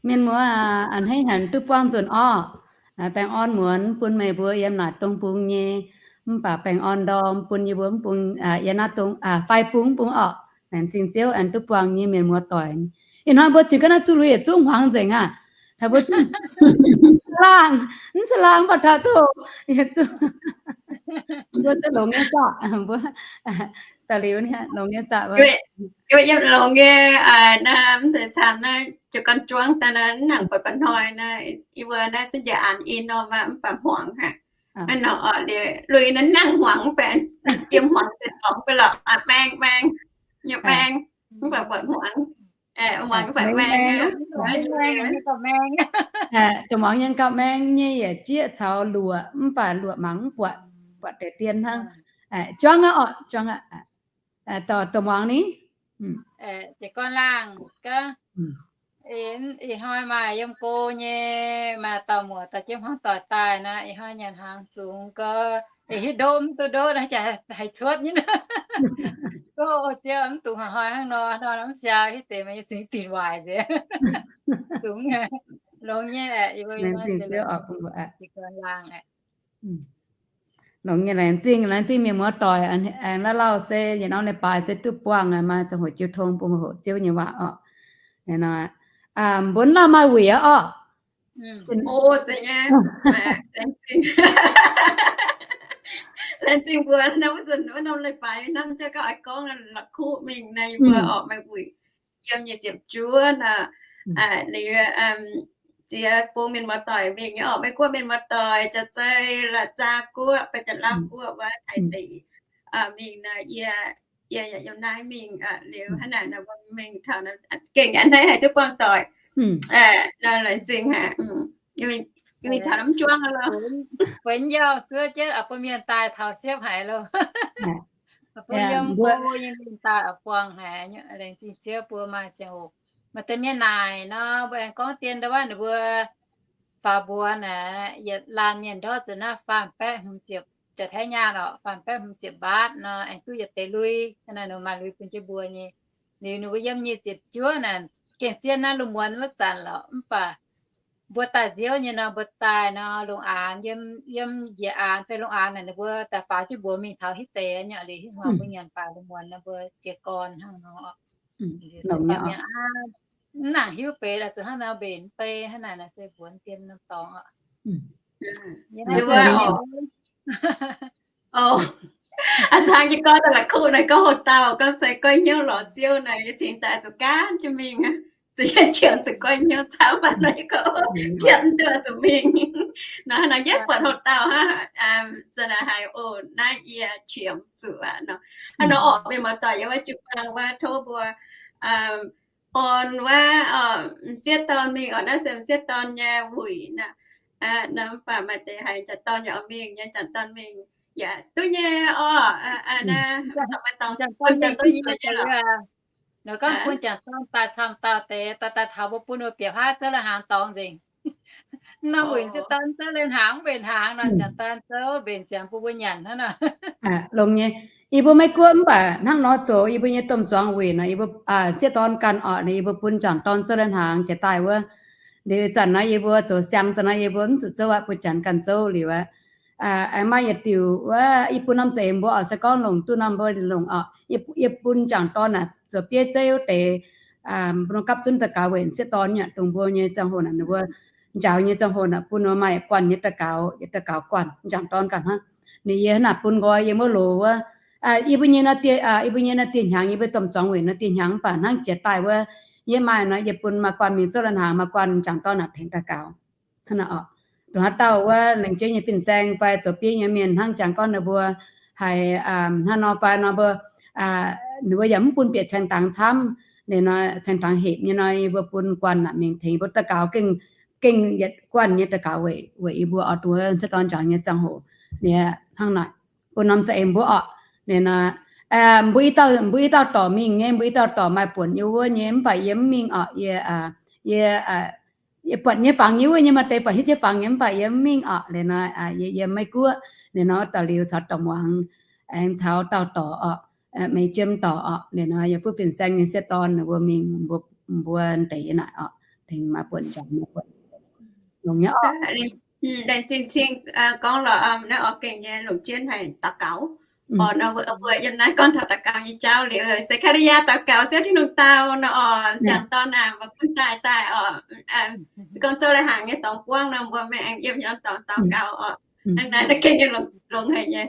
Mienh muoz a'hneiv haic, duqv buangh nzunc orqv. Baengh orn muonz bun meih mbuo yiem naaic dongh bung nyei, mv baac baengh orn ndorm bun yie mbuo mv bung, yiem naaiv dongh fai bung mv bung orqc. Laengz zingh Ziouv aengx duqv buangh nyei mienh muoz doic. Ih hnoi mbuo ziouc ga'naaiv zuqc lui yietc zungv hmuangx nzengc aqv. Taux mbuo zungv laangh, mv se laangh mv baac taux zuqc yietc zungv. Mbuo duqv longx nyei saah? Mbuo da'liuz longx nyei saah? Yiem longx nyei, mv deix camv naaiv ziouc gan juangv daaih naaiv, mv nangc buatc mba'hnoi naaiv, yie mbuo naaiv zungv njiec aanx i norm aqv, mv baac hmuangx haic. Hnangv nor orqc, liuz lui naaiv nangc hmuangx mv baac, yiem hmuangx deix dorngx mv baac lorqc, maeng maeng, nyei maeng, mv baac buatc hmuangx. Muangx mv baac maeng, maeng, maeng, maeng. Dongh muangx nyei gauh maeng nyei yietc jieqv caux luoqc, mv baac luoqc mangc mv buatc, buatc deix dien hnangv. Juangv aqv orqc, juangv aqv. Dongh muangx ni. Jiez gorn laangh gaax. Ih hnoi maaih yiem go nyei, maaih dauh muoc dauh jienv hmuangv doic daaih nor, ih hnoi nyanc hnaangx zungx gau, ih hiuv ndoqv mv duqv ndoqv naaiv jaax haiz cuotv nyei. Go ziouc mv dungx hnoi-hnoi hnangv nor, hnoi mv siau hiuv deix maaih nyei zingx dinc waaic nzengc. Zungx longx nyei, yie mbuo laangh. Longx nyei, laengz zingh, laengz zingh mienh muoz doic, aengx la'lauh se yietc norm leiz-baaix se duqv buangh maaih ziangh hoc jiu tong bun hoqc Ziouv nyei waac orqc. Mbuo naaiv maaih wuic aqv orqc. Laengz zingh mbuo wuov norm leiz-baaix hnamv jienv gauh oix gorngv la'kuqv mingh naaiv, yie mbuo orqc maaih wuic yiem nyic ziepc juov nor, liuz ziex bung mienh muoz doic mingh nyei orqc, Meiv Guoqv mienh muoz doic, Jauv-Zei, La'zaa Guoqv, Ba'jaav-Lauv Guoqv wuov Taiv deic mingh nor, yie, yie yaac yiem naaiv mingh liuz hnangv naaic nor mbuo mingh taux gengh a'hneiv haic duqv buangh doic. Nor laengz zingh haic. Mingh taux mv juangv lorqc. Buonv yauh zuov jienv bun mienh daaih taux siepv haic loh. Bun yiem go nyei mienh daaih buangh haic. Laengz zingh Ziouv bun maaih ziangh hoc maaih deix mienh naaic nor, mbuo aengx gorngv dien ndau wuov ninh mbuo faaux mbuox naaic, yietc laanh mienh ndortv zuqc naaiv faam baeqv hmz ziepc, jaax taiv nyaanh orqc, faam baeqv hmz ziepc mbaatv nor, aengx duqv yietc deix lui. Hnangv naaic ninh maaih lui bun jienv mbuo nyei. Liuz ninh mbuo yiem nyic ziepc juov naaic, gengh zien naaiv lungh muonz wuov zanc lorqc, mv baac mbuo daaih nziouv nyei nor, mbuo daaih nor, lungh aanx yiem, yiem njiec aanx fai lungh aanx naaic, ninh mbuo daaih faaux jienv mbuox mingh taux hitv deix nyei. Liuz hitv hmuangx mbuo nyanc baac lungh muonz nor mbuo jiez gorn hnangv nor. Mv nangc hiuv beiz zuqc hnangv nor mbenc bei hnangv naaic nor se mbuonx dien norm dorngx oc. A'cangx jiez gorn daaih la'kuqv naaic gorngv hoc dauh gorngv se goiv hnyouv lorz Ziouv naaic, yie cingx daaih zuqc gaanv jienv mingh, zuqc yie qiemx zuqc goiv hnyouv camv, mv baac naaiv gorngv bietv mv duqv zuqc mingh. Nor hnangv nor yietv buatc hoc dauh hnangv, za'naaic haiz oc, naaiv yie qiemx zuqc aqv nor. Hnangv nor orqc, mienh muoz doic, yie wuov jiu-baang wuov tov mbuo orn wuov m'sieqv dorn mingh orqc, naaiv se m'sieqv dorn nyei wuic naaic. Nor mv baac maaih deix haiz m'jangc dorn yaac oix mingh nyei, m'jangc dorn mingh yaac duqv nyei orqc. M'jangc dorn mingh duqv nyei lorqc. Ninh gorngv bun m'jangc dorn daaih camv dauh deix, daaih daaih taux mbuo bun mbuo bieqc huaav zouv lai-hnaangx dorngx nzengc. Norm wuic m'sieqv dorn zouv lai-hnaangx mv mbenc hnaangx nor, m'jangc dorn zouv mbenc ziangx bun mbuo nyanc hnangv nor. Longx nyei. Yie mbuo Meiv Guoqv mv baac hnangv nor zoux, yie mbuo nyei domh zuangx wuic nor, yie mbuo m'sieqv dorn ganh orqc, yie mbuo bun m'jangc dorn zouv lai-hnaangx jiex daaih wuov. Liuz ih zanc naaiv yie mbuo zoux siang daaih naaiv, yie mbuo mv zuqc zouv aqv, bun m'jangc ganh zouv liuz aqv. Aengx maaih yietc diuc wuov, yie bun norm za'eix mbuo orqc, se gorngv longc duqv norm mbuo longc orqc. Yie bun m'jangc dorn naaic zuov bieiv zeiv wuov deix, mbuo gapv zunv daux gaux weic m'sieqv dorn yaac dongh mbuo nyei ziangh hoc naaic, ninh mbuo njaaux nyei ziangh hoc naaic, bun ninh mbuo maaih guanh nyei daux gaux, yietc daux gaux guanh, m'jangc dorn ganh hnangv. Ninh yie hnangv naaic bun nqoi yie mbuo loz wuov, yie mbuo nyei naaiv dieh, yie mbuo nyei naaiv dieh hnyangx, yie mbuo domh zuangx wuic naaiv dieh hnyangx mv baac hnangv jiex daaih wuov, yie maaih nor yie bun maaih guanh mingh zouv lai-hnaangx, maaih guanh m'jangc dorn naaic tengx daux gaux. Hnangv naaic orqc. Ndongc haaix dauh wuov lengc jeiv nyei fin-saeng fai zoux bieiv nyei mienh hnangv jangx gorngv ninh mbuo haiz hnangv nor fai nor mbuo, ninh mbuo yaac mv bun bieqc caeng dangx camv. Ninh nor caeng dangx hepc nyei nor, yie mbuo bun guanh naaic mingh tengx mbuo daux gaux, gengh, gengh yietc guanh nyei daux gaux weic, weic yie mbuo oix dongh m'sieqv dorn njaaux nyei ziangh hoc. Ninh hnangv naaic bun norm za'eix mbuo orqc. Ninh nor, mbuo i dauh, mbuo i dauh dorc mingh nyei, mbuo i dauh dorc maaih buonc yiem wuov nyei, mv baac yie mv mingh orqc. Yie, yie, yie buatc nyei fangx yiem wuov nyei, maaih deix buatc hitv jienv fangx nyei, mv baac yie mv mingh orqc. Liuz nor, yie, yie Meiv Guoqv, liuz nor da'liuz caux dorc muangx, aengx caux dauh dorc orqc, Meiv Jiem dorc orqc. Liuz nor yie fuqv fin-saeng nyei m'sieqv dorn ninh mbuo mingh, mbuo, mbuo deix yie naaic orqc. tengx maaih buonc njaaux, maaih buonc longx nyei orqc. Laengz zingh cing gorngv lorz naaiv oix gengh nyei longc jienv haic daux gaux. Orqc, nor mbuo yiem naaiv gorngv taux daux gaux nyei jauv liuz, Saa^kaa^li^yaa daux gaux Ziouv Tin-Hungh dau nor, orqc, m'jangc dorn aah, mbuo gunv daaih daaih orqc, se gorngv zouv lai-hnaangx nyei dorngx buangv nor, mbuo mingh aengx yiem hnyouv dorngx daux gaux orqc. Hnangv naaiv gengh nyei longx haic nyei.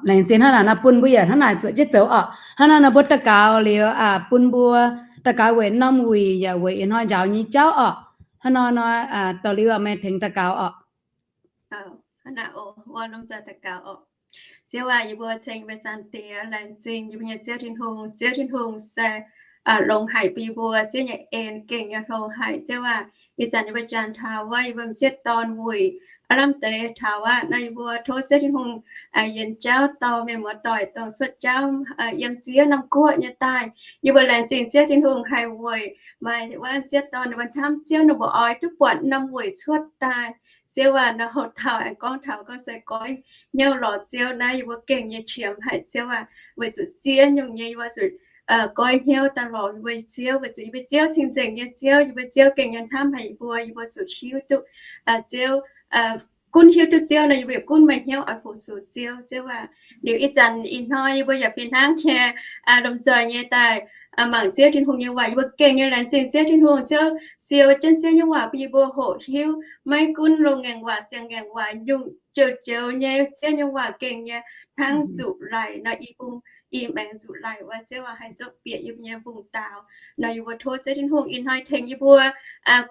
Laengz zingh hnangv naaic nor bun mbuo yaac hnangv naaic zuqc jienv zoux orqc. Hnangv naaic nor mbuo daux gaux liuz, bun mbuo daux gaux weic norm wuic yaac weic ih hnoi njaaux nyei jauv orqc. Hnangv nor nor, daux liuz meih tengx daux gaux orqc. Ziouv aac, yie mbuo ceng mbuo Zaangc Diex, laengz zingh yie mbuo nyei Ziouv Tin-Hungh. Ziouv Tin-Hungh se longx haic bun yie mbuo, Ziouv nyei en gengh nyei longx haic. Ziouv aac, ih zanc yie mbuo jangx taux wuov yie mbuo m'sieqv dorn wuic aav lamh deix taux aqv nor, yie mbuo tov Ziouv Tin-Hungh yienx jauv dorh mienh muoz-doic dongh cuotv jauv yiem ziex norm guoqv nyei daaih. Yie mbuo laengz zingh Ziouv Tin-Hungh haih weic maaih wuov m'sieqv dorn ninh mbuo hnamv Ziouv, ninh mbuo oix duqv buatc norm wuic cuotv daaih. Ziouv aac, nor hoc taux aengx gorngv taux gorngv se goiv hnyouv lorz Ziouv naaiv, yie mbuo gengh nyei qiemx haic Ziouv aac. Weic zuqc ziex nyungc nyei yie mbuo zuqc goiv hnyouv daaih lorz yie mbuo Ziouv, weic zuqc yie mbuo Ziouv cing-nzengc nyei Ziouv, yie mbuo Ziouv gengh nyei hnamv haic yie mbuo. Yie mbuo zuqc hiuv duqv Ziouv, gunv hiuv duqv Ziouv nor, yie mbuo yaac gunv maaih hnyouv oix fu-sux Ziouv. Ziouv aac, liuz ih zanc ih hnoi yie mbuo yaac fih hnangv nyei lomh nzoih nyei daaih mangc Ziouv Tin-Hungh nyei waac. Yie mbuo gengh nyei laengz zingh Ziouv Tin-Hungh, Ziouv siou jienv Ziouv nyei waac bun yie mbuo hoqc hiuv, maiv gunv loz-ngaengc waac, siang-ngaengc waac, nyungc joux-joux nyei Ziouv nyei waac gengh nyei hnangv nzuqc laic nor, i bung i maengx nzuqc laic wuov. Ziouv aac, haih nzopv bieqc yie mbuo nyei mbungv daaux nor, yie mbuo tov Ziouv Tin-Hungh ih hnoi tengx yie mbuo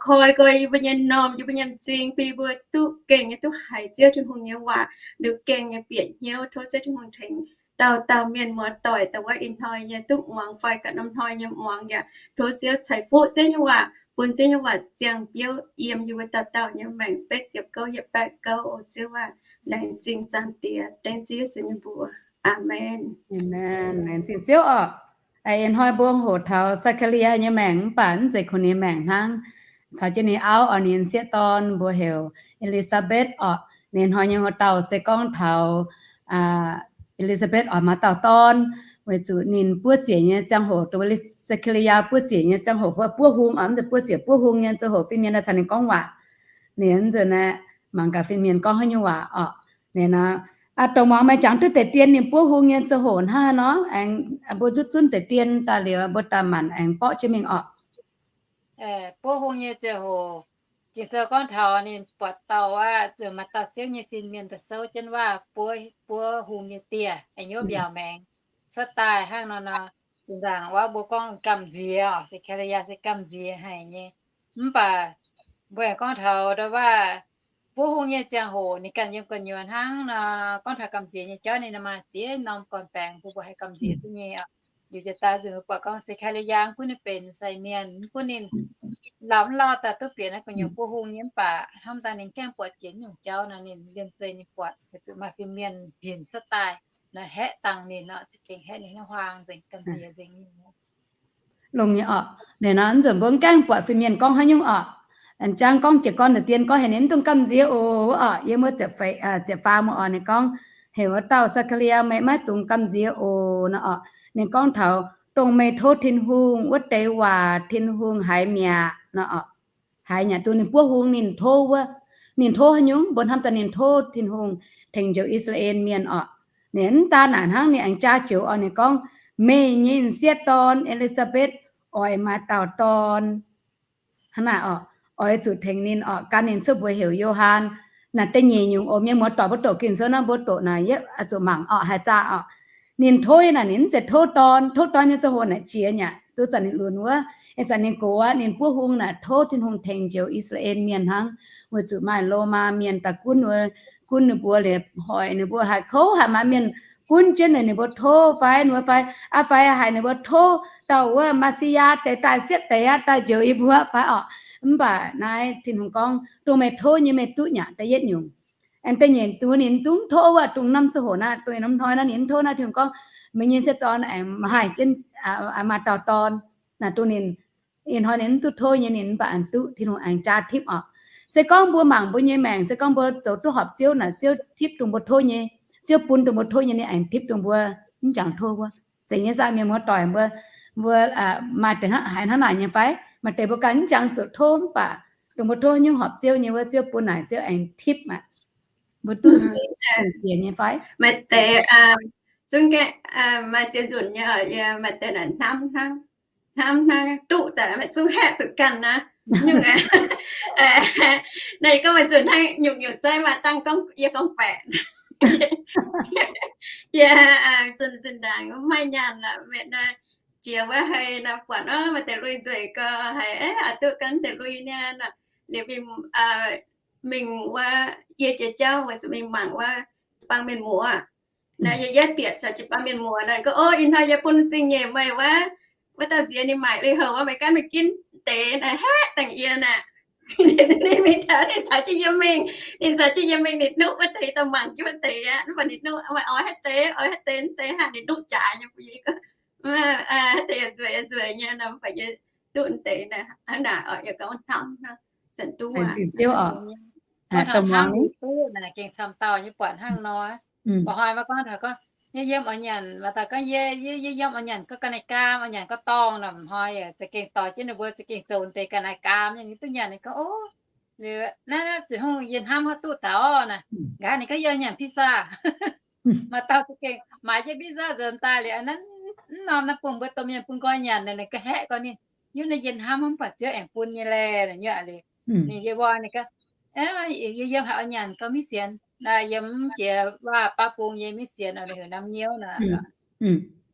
koi nqoi yie mbuo nyei m'normh, yie mbuo nyei m'zing, bun yie mbuo duqv gengh nyei duqv haiz Ziouv Tin-Hungh nyei waac, liuz gengh nyei bieqc hnyouv. Tov Ziouv Tin-Hungh tengx dauh dauh mienh muoz-doic dongh wuov ih hnoi nyei duqv muangx fai ganh norm hnoi nyei muangx yaac tov Ziouv ceix fuqv Ziouv nyei waac, bun Ziouv nyei waac ziangh biouv yiem yie mbuo dauh dauh nyei maengc. Betv ziepc gouv yietc baeqv gouv, o Ziouv aac, laengz zingh Zaangc Diex, dengv Ziouv Yesu nyei mbuox. Aamen. Laengz zingh Ziouv orqc. Ih hnoi mbuo hoqc taux Saa^kaa^li^yaa nyei maengc mv baac mv zeiz kungx ninh nyei maengc hnangv. Caux jienv ninh auv oix ninh sieqv dorn mbuo heuc E^li^saa^mbetv orqc. Ninh hnoi nyei wuov dauh se gorngv taux E^li^saa^mbetv oix maaih dauh dorn, weic zuqc ninh buov ziec nyei ziangh hoc, dongh Saa^kaa^li^yaa buov ziec nyei ziangh hoc, buov hung, mv zeiz buov ziec, buov hung nyei ziangh hoc fin-mienh daaih caux ninh gorngv waac. Ninh nzunc naaiv mangc gaax fin-mienh gorngv haaix nyungc waac orqc. Ninh nor, dongh muangx meih jangx duqv deix dien ninh buov hung nyei ziangh hoc hnangv haaix nor, aengx mbuo zutv zunv deix dien daaih liuz mbuo daaih maanc aengx borqv jienv mingh orqc. Buov hung nyei ziangh hoc, Ging-Sou gorngv taux ninh buatc dauh aqv, zuqc maaih dauh Ziouv nyei fin-mienh daaih souv jienv waac, buov hung nyei dieh, aengx nyouv mbiaauc maengx cuotv daaih hnangv nor nor, zinh ndaangc wuov mbuo gorngv gamh nziex orqc, Saa^kaa^li^yaa se gamh nziex haic nyei. Mv baac mbuo aengx gorngv taux ndau waac buov hung nyei ziangh hoc ninh ganh yiem gu'nyuoz hnangv nor, gorngv taux gamh nziex nyei jauv ninh maaih ziex norm gorn-baengx bun mbuo haih gamh nziex duqv nyei orqc. Liuz ziouc daaih nzunc mbuo buatc gorngv Saa^kaa^li^yaa mv gunv ninh benx sai mienh, mv gunv ninh lauh mv lauh daaih duqv bieqc naaiv gu'nyuoz buov hung nyei mv baac hnamv daaih ninh gaengh buatc jiex nyungc jauv nor, ninh liemh zeih ninh buatc weic zuqc maaih fin-mienh hinc cuotv daaih nor, haeqv dangh ninh orqc, za'gengh haeqv ninh hnangv huaang nzengc, gamh nziex nzengc. Longx nyei orqc. Ninh nor nzunc mbuo mv gaengh buatc fin-mienh gorngv haaix nyungc orqc. Aengx jangv gorngv jiez gorn deix dien gorngv heuc ninh mv dungx gamh nziex oc orqc. Yiem wuov ziepc faam muoz orqc, ninh gorngv heuc wuov dauh Saa^kaa^li^yaa, meih maiv dungx gamh nziex oc nor orqc. Ninh gorngv taux dongh meih tov Tin-Hungh wuov deix waac Tin-Hungh haiz mi'aqv nor orqc. Haiz mi'aqv. Dongh ninh buov hung ninh tov wuov, ninh tov haaix nyungc? Mbuo hnamv daaih ninh tov Tin-Hungh tengx njoux I^saa^laa^en Mienh orqc. Ninh mv daan naaic hnangv, ninh aengx jaa joux orqc. Ninh gorngv, meih nyei m'sieqv dorn, E^li^saa^mbetv, oix maaih dauh dorn. Hnangv naaic orqc, oix zuqc tengx ninh orqc, gan ninh cuotv mbuox heuc Yo^han. Naaic da'nyeic nyungc oc, mienh muoz-doic, mbuo doqc Ging-Sou nor mbuo doqc naaic yietv zuqc mangc orqc, haih zaah orqc. Ninh tov naaic ninh mv zeiz tov dorn. Tov dorn nyei ziangh hoc naaic jiex mi'aqv, duqv zanc ninh lunx wuov. Ih zanc ninh gox aqv, ninh buov hung naaic tov Tin-Hungh tengx njoux I^saa^laa^en Mienh hnangv, weic zuqc maaih Lomaa Mienh daaih gunv, gunv ninh mbuo liuz hoic ninh mbuo, haiz kouv haic, maaih mienh gunv jienv ninh mbuo tov fai ninh mbuo fai, aa fai haiz ninh mbuo tov dauh wuov Messiah deix daaih siepv deix aqv, daaih njoux yie mbuo fai orqc. Mv baac naaiv Tin-Hungh gorngv, dongh meih tov nyei meih duqv mi'aqv, da'yietv nyungc. Aengx da'nyeic nyungc ninh dungx tov wuov, dongh norm ziangh hoc naaiv, dongh norm hnoi naaiv ninh mv tov naaiv, Tin-Hungh gorngv, meih nyei m'sieqv dorn aengx haih jienv maaih dauh dorn. Naaic dongh ninh ih hnoi ninh mv duqv tov nyei, ninh mv baac aengx duqv, Tin-Hungh aengx jaa tipv orqc. Se gorngv mbuo mangc mbuo nyei maengc, se gorngv mbuo zoux duqv horpc Ziouv naaic, Ziouv tipv dongh mbuo tov nyei, Ziouv bun dongh mbuo tov nyei, ninh aengx tipv dongh mbuo mv jangx tov wuov. Zeiz nyei saah, mienh muoz-doic mbuo, mbuo maaih deix haiz hnangv naaic nyei fai? Maaih deix mbuo ganh mv jangx zuqc tov mv baac dongh mbuo tov nyungc horpc Ziouv nyei wuov, Ziouv bun naaic Ziouv aengx tipv aqv. Mbuo duqv ziex nyei fai? Maaih deix zungv maaih ziex nzunc nyei, maaih deix naaic hnamv hnangv, hnamv hnangv duqv daaih maiv zungv haeqv zuqc ganh naaic. Nyungc, naaiv yie gorngv maaih nzunc hnangv nyungc-nyungc zeiv maaih dangh gorngv yie gorngv baeqc. Yie zinh ndaangc maiv maaih nyaanh aqv, jiex wuov hei nor buatc nor maaih deix lui nzueic gau, haiz aqc duqv gan deix lui niaa. Ninh mingh wuov, yie jiex jauv weic zuqc mingh mangc wuov jiu-baang mienh muoz. Naaiv yie yietv bieqc caux jiu-baang mienh muoz naaic gorngv, O, ih hnoi yie bun zingh nyeic meih wuov, wuov dauh nziex ninh maaic lui-houx wuov, meih gaanv mingh ginv deix naaic haeqv dangh yie naaic. Ninh mingh taux, ninh caux jienv yie mingh, ninh caux jienv yie mingh, ninh nuqv wuov deix, dauh mangc jienv wuov deix aqv. Mv baac ninh nuqv, meih oix haaix deix, oix haaix deix, deix haaix, ninh nuqv jaax nyei. Mbuo yie gorngv, haaix deix nzueic nzueic nyei nor, mv baac yie duqv deix naaic, hnangv naaic oc, yie gorngv hnamv hnangv, zanc duqv aqv. Ziouv oc, hnamv duqv naaic gengh camv dauh nyei buatc hnangv nor. Mba'hnoi maiv gorngv, gorngv, yie yiem oix nyanc, maaih dauh gorngv, yie, yie yiem oix nyanc ga'naaiv gaam, oix nyanc ga'dorngh nor, m'hnoi za'gengh dorh jienv ninh mbuo za'gengh zoux deix ga'naaiv gaam nyei, ninh duqv nyanc, ninh gorngv, O, naaiv, naaiv ziouc hungh yie hnamv haaix duqv daaih orv naaic. Nqa'haav ninh gorngv yie nyanc pizza. Maaih dauh za'gengh maaiz jienv pizza nzuonx daaih liuz, naaiv, mv norm naaiv bun mbuo domh mienh bun nqoi nyanc, ninh ga'haeqv gorngv ninh, Nyungc naaiv yie hnamv mv baac Ziouv aengx bun nyei laeh, nyuoqc liuz. Ninh yie mbuo ninh gorngv, Yie yiem haaix oix nyanc gau maiv sienx. Naaiv yiem jiex waac baav bung nyei maiv sienx, ninh heuc Namv Nyiouv naaic.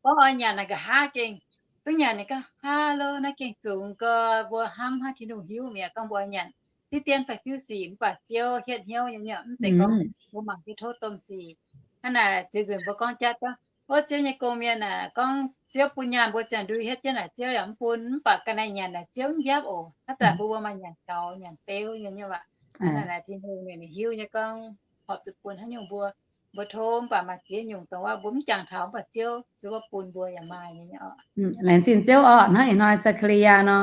Gorngv oix nyanc naaic nqa'haav gengh duqv nyanc, ninh gorngv, Hello, naaiv gengh zungx gau, mbuo hnamv hnangv Tin-Hungh hiuv mi'aqv gorngv mbuo nyanc diqv dien fai fiuv sic mv baac Ziouv hietv hnyouv nyei, nyuoqc mv zeiz gorngv mbuo mangc jienv tov domh sic. Hnangv naaic ziex nzunc mbuo gorngv jatv gorngv, Ov, Ziouv nyei gong-mienh aah, gorngv Ziouv bun nyaanh mbuo ziangh ndui hietv jienv naaic Ziouv yaac mv bun, mv baac ga'naaiv nyanc naaic Ziouv mv njiapv oc. Haaix zanc mbuo, mbuo maaih nyanc gaux nyanc beuv nyei, nyei waac. Hnangv naaic Tin-Hungh ninh hiuv nyei gorngv horpc zuqc bun haaix nyungc mbuo, mbuo tov, mv baac maaih ziex nyungc dongh wuov mbuo mv jangx taux mv baac Ziouv zuqc bun mbuo yaac maaih nyei oc. Laengz zingh Ziouv oc. Hnangv ih hnoi Saa^kaa^li^yaa nor,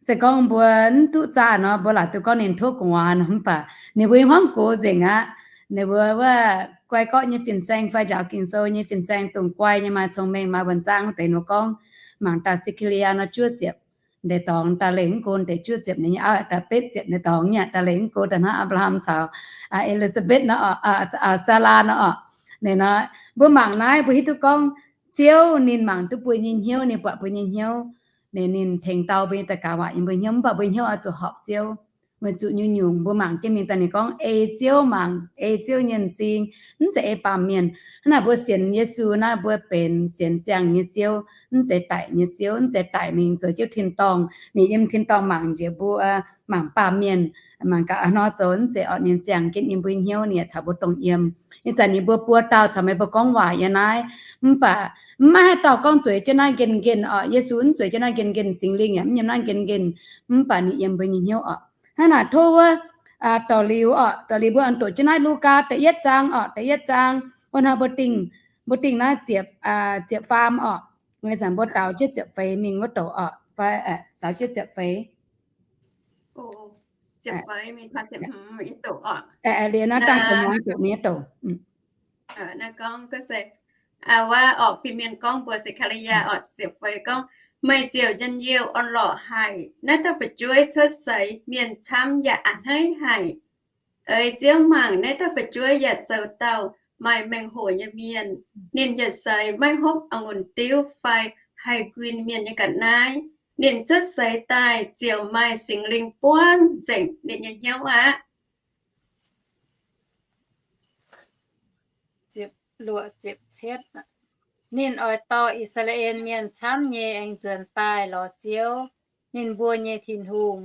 se gorngv mbuo mv duqv zaah nor, mbuo laaic duqv gorngv ninh tov gu'nguaaz nor, mv baac ninh mbuo hmuangv gox nzengc aqv. Ninh mbuo wuov guai gorqv nyei fin-saeng fai njaaux Ging-Sou nyei fin-saeng dongh guai nyei, maaih cong-mengh, maaih wuonh zaangv deix nor gorngv, mangc daaih Saa^kaa^li^yaa nor juov ziepc, deix dorngx daaih lengh mv go deix juov ziepc, ninh nyei auv daaih betv ziepc, deix dorngx nyei daaih lengh mv go daaih hnangv Apc^laa^ham caux Elizabeth nor, Saalaa nor oc. Ninh nor, mbuo mangc naaiv mbuo hiuv duqv gorngv Ziouv ninh mangc duqv mbuo nyei hnyouv, ninh buatc mbuo nyei hnyouv, ninh, ninh tengx dau mbuo nyei daux gaux, waac yiem mbuo hnyouv, mv baac mbuo hnyouv oix zuqc horpc Ziouv. Weic zuqc nyungc-nyungc mbuo mangc jienv mingh daaih ninh gorngv ei Ziouv mangc, ei Ziouv nyei m'zing, mv zeiz ei baamh mienh. Hnangv naaic mbuo sienx Yesu naaiv, mbuo benx sienx ziangh nyei Ziouv, mv zeiz daic nyei Ziouv, mv zeiz daic mingh zoux Ziouv tin-dorngh, ninh yiem tin-dorngh mangc njiec mbuo, mangc baamh mienh, mangc gaax hnoi zoux, mv zeiz orqc. Ninh ziangh jienv yiem mbuo hnyouv, ninh yaac caux mbuo dongh yiem. Ih zanc ninh mbuo buo dauh caux meih mbuo gorngv waac yiem naaiv, mv baac maiv maaih haaix dauh gorngv zueiz jienv naaiv nqemh nqemh orqc. Yesu mv zueiz jienv naaiv nqemh nqemh, Singx Lingh yaac mv yiem naaiv nqemh nqemh, mv baac ninh yiem mbuo nyei hnyouv orqc. Hnangv naaic tov wuov dorc liuz orqc, dorc liuz mbuo aengx doqc jienv naaiv Lugaa da'yietv zaang orqc, da'yietv zaang. Wuov hnoi mbuo dingh, mbuo dingh naaiv ziepc, ziepc faam orqc. Ih zanc mbuo daaux jienv ziepc feix mingh wuov douc orqc, fai daaux jienv ziepc feix. Liuz naaiv dangh gu'nguaaz doqc mingh wuov douc. Naaiv gorngv, wuov orqc, fin-mienh gorngv mbuox Se^kaa^li^yaa orqc, ziepc feix gorngv, Meih ziouc njien-youh orn-lorqc haic. Naaiv dauh fu'jueiv cuotv seix, mienh camv yaac a'hneiv haic. Eix Ziouv mangc, naaiv dauh fu'jueiv yaac zoux dauh maaih mengh hoc nyei mienh. Ninh yietc seix maiv hopv a'ngunc diuv fai haih nquin mienh nyei ga'naaiv. Ninh cuotv seix daaih ziouc maaih Singx Lingh buangv nzengc ninh nyei hnyouv aqv. Ninh oix dorh I^saa^laa^en Mienh camv nyei aengx nzuonx daaih lorz Ziouv, ninh mbuo nyei Tin-Hungh.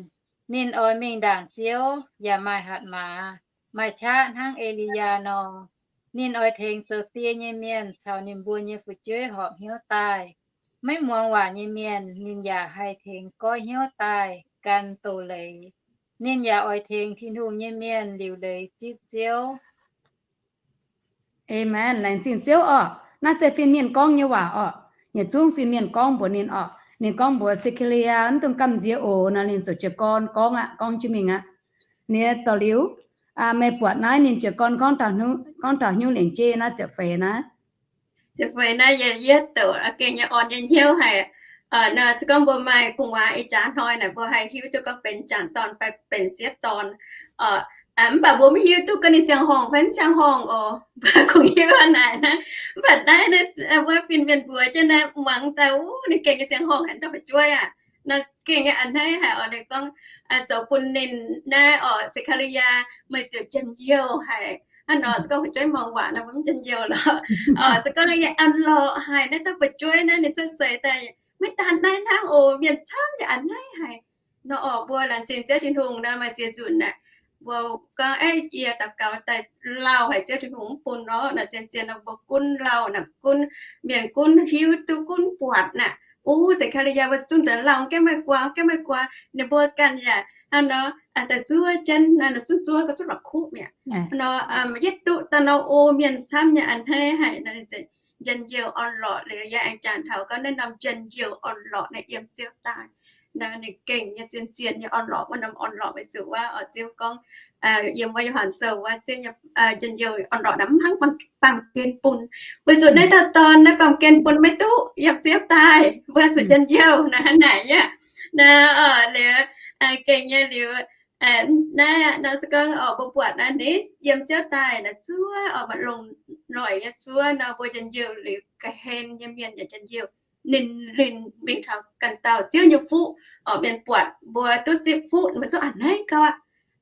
Ninh oix mingh ndaangc Ziouv yaac maaih hatc maaz, maaih qaqv hnangv E^li^yaa nor. Ninh oix tengx zoux die nyei mienh caux ninh mbuo nyei fu'jueiv horpc hnyouv daaih. Maiv muangx waac nyei mienh ninh yaac haih tengx goiv hnyouv daaih gan doz-leiz. Ninh yaac oix tengx Tin-Hungh nyei mienh liuc leiz zipv Ziouv. Aamen. Laengz zingh Ziouv orqc. Naaiv se fin-mienh gorngv nyei waac orqc. Yietc zungv fin-mienh gorngv mbuox ninh orqc. Ninh gorngv mbuox Se^kaa^li^yaa, mv dungx gamh nziex oc. Nor ninh ziouc jiez gorn gorngv aqv, gorngv jienv mingh aqv. Ninh dorh liuz, meih buatc naaiv ninh jiez gorn gorngv taux hnyouv lengc jeiv naaiv ziepc feix naaiv. Ziepc feix naaiv yie yietv douc gengh nyei orn nyei hnyouv haic. Nor se gorngv mbuo maaih gu'nguaaz ih jaax hnoi naaic, mbuo haih hiuv duqv gorngv benx janx-dorn fai benx sieqv-dorn. Mv baac mbuo maiv hiuv duqv gorngv ninh ziangh horngh fai mv ziangh horngh oc. Mbuo kungx hiuv hnangv naaic naaiv. Mv baac naaiv, wuov fin-mienh mbuox jienv naaiv, muangx daaih, wuov, ninh gengh nyei ziangh horngh haic, dauh fu'jueiv aac. Naaiv gengh nyei a'hneiv haic oc. Ninh gorngv, zoux bun ninh naaiv oc, Se^kaa^li^yaa, meih ziouc njien-youh haic. Hnangv nor se gorngv fu'jueiv muangx waac nor, mbuo mv njien-youh lorqc. Se gorngv yaac an lorqc haic naaiv dauh fu'jueiv naaiv, ninh cuotv seix daaih maiv daan naaiv hnangv oc. Mienh camv yaac a'hneiv haic. Nor oc, mbuo laengz zingh Ziouv Tin-Hungh nor, maaih ziex nzunc naaic, mbuo gorngv, Yie daux gaux daaih lauh haic, Ziouv Tin-Hungh mv bun nor. Naaic zien-zien nor mbuo gunv lauh naaic, gunv, mienh gunv hiuv duqv, gunv buatc naaic, O, Se^kaa^li^yaa mbuo zungv deix lauh, gaengh maaih guaax, gaengh maaih guaax. Ninh mbuo ganh yaac hnangv nor daaih zuov jienv, nor zuov zuov gau zuqc la'kuqv mi'aqv. Nor yietv duqv daaih nor, o, mienh camv nyei a'hneiv haic nor, njien-youh orn-lorqc liuz, yaac aengx jangx taux gorngv naaiv norm njien-youh orn-lorqc naaiv yiem Ziouv daaih. Nor ninh gengh nyei zien-zien nyei orn-lorqc, wuov norm orn-lorqc weic zuqc wuov oix Ziouv gorngv, yiem wuov Yo^han Sou wuov, Ziouv nyei njien-youh orn-lorqc naaiv mv hnangv baamh gen bun. Weic zuqc naaiv dauh dorn naaiv baamh gen bun maiv duqv, yiem Ziouv daaih mbuo zuqc njien-youh naaiv hnangv naaic aqv. Naaiv liuz, gengh nyei liuz, naaiv nor se gorngv oc, mbuo buatc naaiv, ninh yiem Ziouv daaih naaiv zuov oc, maaih longx noic nyei zuov nor, mbuo njien-youh liuz, ga'hlen nyei mienh yaac njien-youh. Ninh, ninh mingh taux ganh dauh Ziouv nyei fuqv oc, mienh buatc mbuo duqv zipv fuqv, mbuo zuqc a'hneiv gau aqv.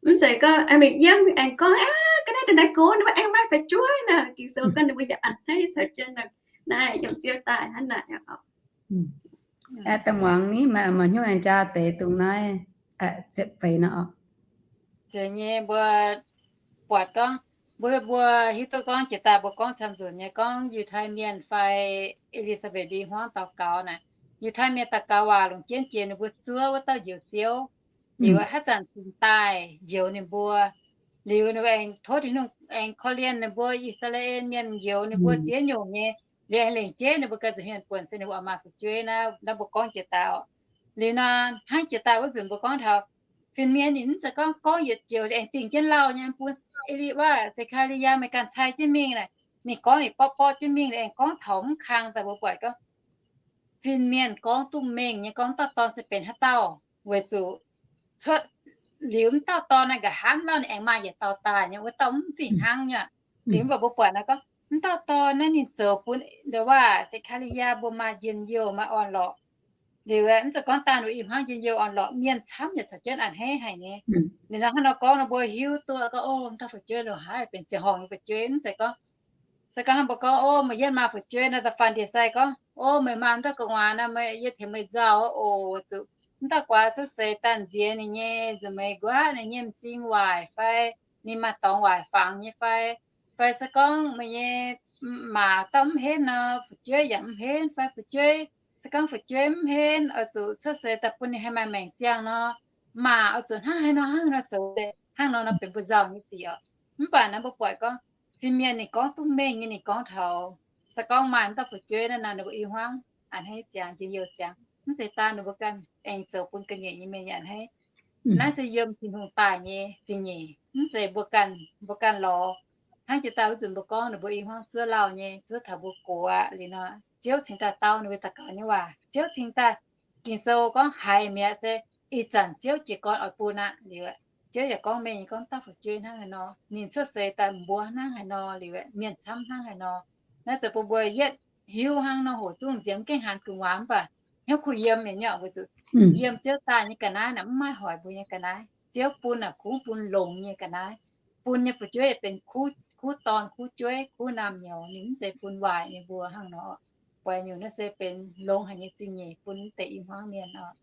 Mv zeiz gorngv mingh yiem aengx gorngv, Aav, ga'naaiv ndongc naaiv gox, ninh mbuo aengx maaih fu'jueiv naaic. Ging-Sou gorngv ninh mbuo yaac a'hneiv caux jienv naaic, naaiv yiem Ziouv daaih hnangv naaic. Aeqv, daaih muangx ni, maaih hnyouv aengx jaa deix dongh naaiv ziepc feix nor oc. Zeiz nyei, mbuo buatc gorngv, mbuo, mbuo hiuv duqv gorngv jiex daaih mbuo gorngv camv nzunc nyei gorngv Yiutai Mienh fai E^li^saa^mbetc mbui hmuangv daux gaux naaic. Yiutai Mienh daux gaux waac longc jienv jiex ninh mbuo zuov wuov dauh Njoux Ziouv. Liuz haaix zanc cingx daaih njoux ninh mbuo. Liuz ninh mbuo aengx tov Tin-Hungh aengx korv-lienh ninh mbuo I^saa^laa^en Mienh njoux ninh mbuo ziex nyungc nyei. Liuz aengx lengc jeiv ninh mbuo ganh nza'hmien buonc se ninh mbuo oix maaih fu'jueiv naaiv, naaiv mbuo gorngv jiex daaih oc. Liuz nor hnangv jiex daaih wuov nzunc mbuo gorngv taux fin-mienh ninh mv zeiz gorngv gorngv yietc joux liuz aengx dingh jienv lauh nyei, bun E^li, wuov Se^kaa^li^yaa meih ganh cai jienv mingh naaic, ninh gorngv ninh borqv borqv jienv mingh liuz aengx gorngv taux mv kang daaih mbuo buatc gorngv fin-mienh gorngv duqv mengh nyei gorngv dauh dorn se benx haaix dauh, weic zuqc cuotv liuz mv dauh dorn naaiv nqa'haav lauh ninh aengx maaih yietc dauh daaih nyei, wuov dauh mv fih hnangv nyei. Liuz mv baac mbuo buatc naaiv gorngv mv dauh dorn naaiv ninh zoux bun ndo waac Se^kaa^li^yaa mbuo maaih njien-youh maaih orn-lorqc. Liuz mv zeiz gorngv daaih ninh mbuo i hmuangv njien-youh orn-lorqc, mienh camv yaac caux jienv a'hneiv haic nyei. Ninh nor hnangv nor gorngv nor mbuo hiuv duqv gorngv, o, mv dauh fu'jueiv loz-haaix benx ziangh horngc nyei fu'jueiv. Mv zeiz gorngv, se gorngv mbuo gorngv, o, meih yietv maaih fu'jueiv naaiv, da'faanh ndie-sai gorngv, o, meih maaih mv dauh gu'nguaaz nor, meih yie tengx meih nzauh oc. Zuqc mv dauh guaax cuotv seix daaih nziex ninh nyei nzuih meih nquaqv ninh nyei m'zing waaic fai ninh maaih dorngx waaic fangx nyei fai, fai se gorngv meih nyei maa dauh mv henv nor, fu'jueiv yaac mv henv fai fu'jueiv, se gorngv fu'jueiv mv henv oix zuqc cuotv seix daaih bun ninh haih maaih maengc ziangh nor, maa oix zuqc hnangv haaix nor hnangv haaix nor zoux, hnangv nor nor benx mbuo nzauh nyei sic oc. Mv baac naaiv mbuo buatc gorngv fin-mienh ninh gorngv duqv mengh nyei, ninh gorngv taux, se gorngv maaih mv dauh fu'jueiv naaiv nor, ninh mbuo i hmuangv a'hneiv ziangx, njien-youh ziangx. Mv zeiz daaih ninh mbuo ganh aengx zoux bun ga'nyiec nyei mienh yaac a'hneiv. Naaiv se yiem Tin-Hungh daaih nyei zingh nyeic, mv zeiz mbuo ganh, mbuo ganh lorz. Hnangv jiex daaih wuov nzunc mbuo gorngv ninh mbuo i hmuangv zuov lauh nyei, zuov taux mbuo gox aqv. Liuz nor Ziouv cingx daaih dau ninh mbuo daux gaux nyei waac. Ziouv cingx daaih, Ging-Sou gorngv haiz mi'aqv se ih zanc Ziouv jiez gorn oix bun aqv. Liuz Ziouv yaac gorngv mengh nyei gorngv dauh fu'jueiv hnangv haaix nor, ninh cuotv seix daaih mbuox hnangv haaix nor, liuz mienh camv hnangv haaix nor. Naaiv zoux bun mbuo yietv hiuv hnangv nor, hoqc zungv nziex mv gaengh haanz gu'nguaaz mv baac hnyouv kuh yiem nyei nyei, weic zuqc yiem Ziouv daaih nyei ga'naaiv naaic mv maaih hoic mbuo nyei ga'naaiv. Ziouv bun naaic kuv bun longx nyei ga'naaiv, bun nyei fu'jueiv benx kuv dorn, kuv jueiv, kuv naamh nyouz. Ninh mv zeiz bun waaic nyei mbuo hnangv nor. Waaic nyungc naaiv se benx longx haic nyei zingh nyeic bun mv deix i hmuangv mienh oc.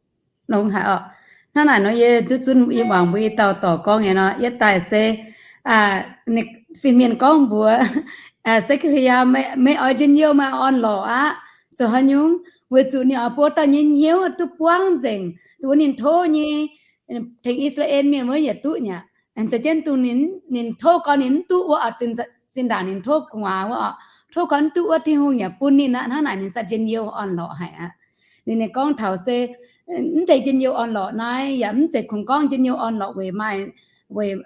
Longx haic oc. Hnangv naaic nor yie zuqc zunv yie muangx mbuo i dauh dorc gorngv nyei nor, yietv daaih se fin-mienh gorngv mbuox Se^kaa^li^yaa, meih oix njien-youh maaih orn-lorqc aqv. Zoux haaix nyungc? Weic zuqc ninh oix buoz dauh nyei hnyouv duqv buangv nzengc, duqv ninh tov nyei, tengx I^saa^laa^en Mienh wuov yietc duqv nyei aqv. Aengx za'jienv dongh ninh, ninh tov gorn ninh mv duqv wuov oc, zinh ndaangc ninh tov gu'nguaaz wuov oc, tov gorn mv duqv wuov, Tin-Hungh yaac bun ninh aqv. Hnangv naaic ninh sa njien-youh orn-lorqc haic aqv. Ninh, ninh gorngv taux se mv deix njien-youh orn-lorqc naaiv yaac mv zeiz kungx gorngv njien-youh orn-lorqc weic maaih, weic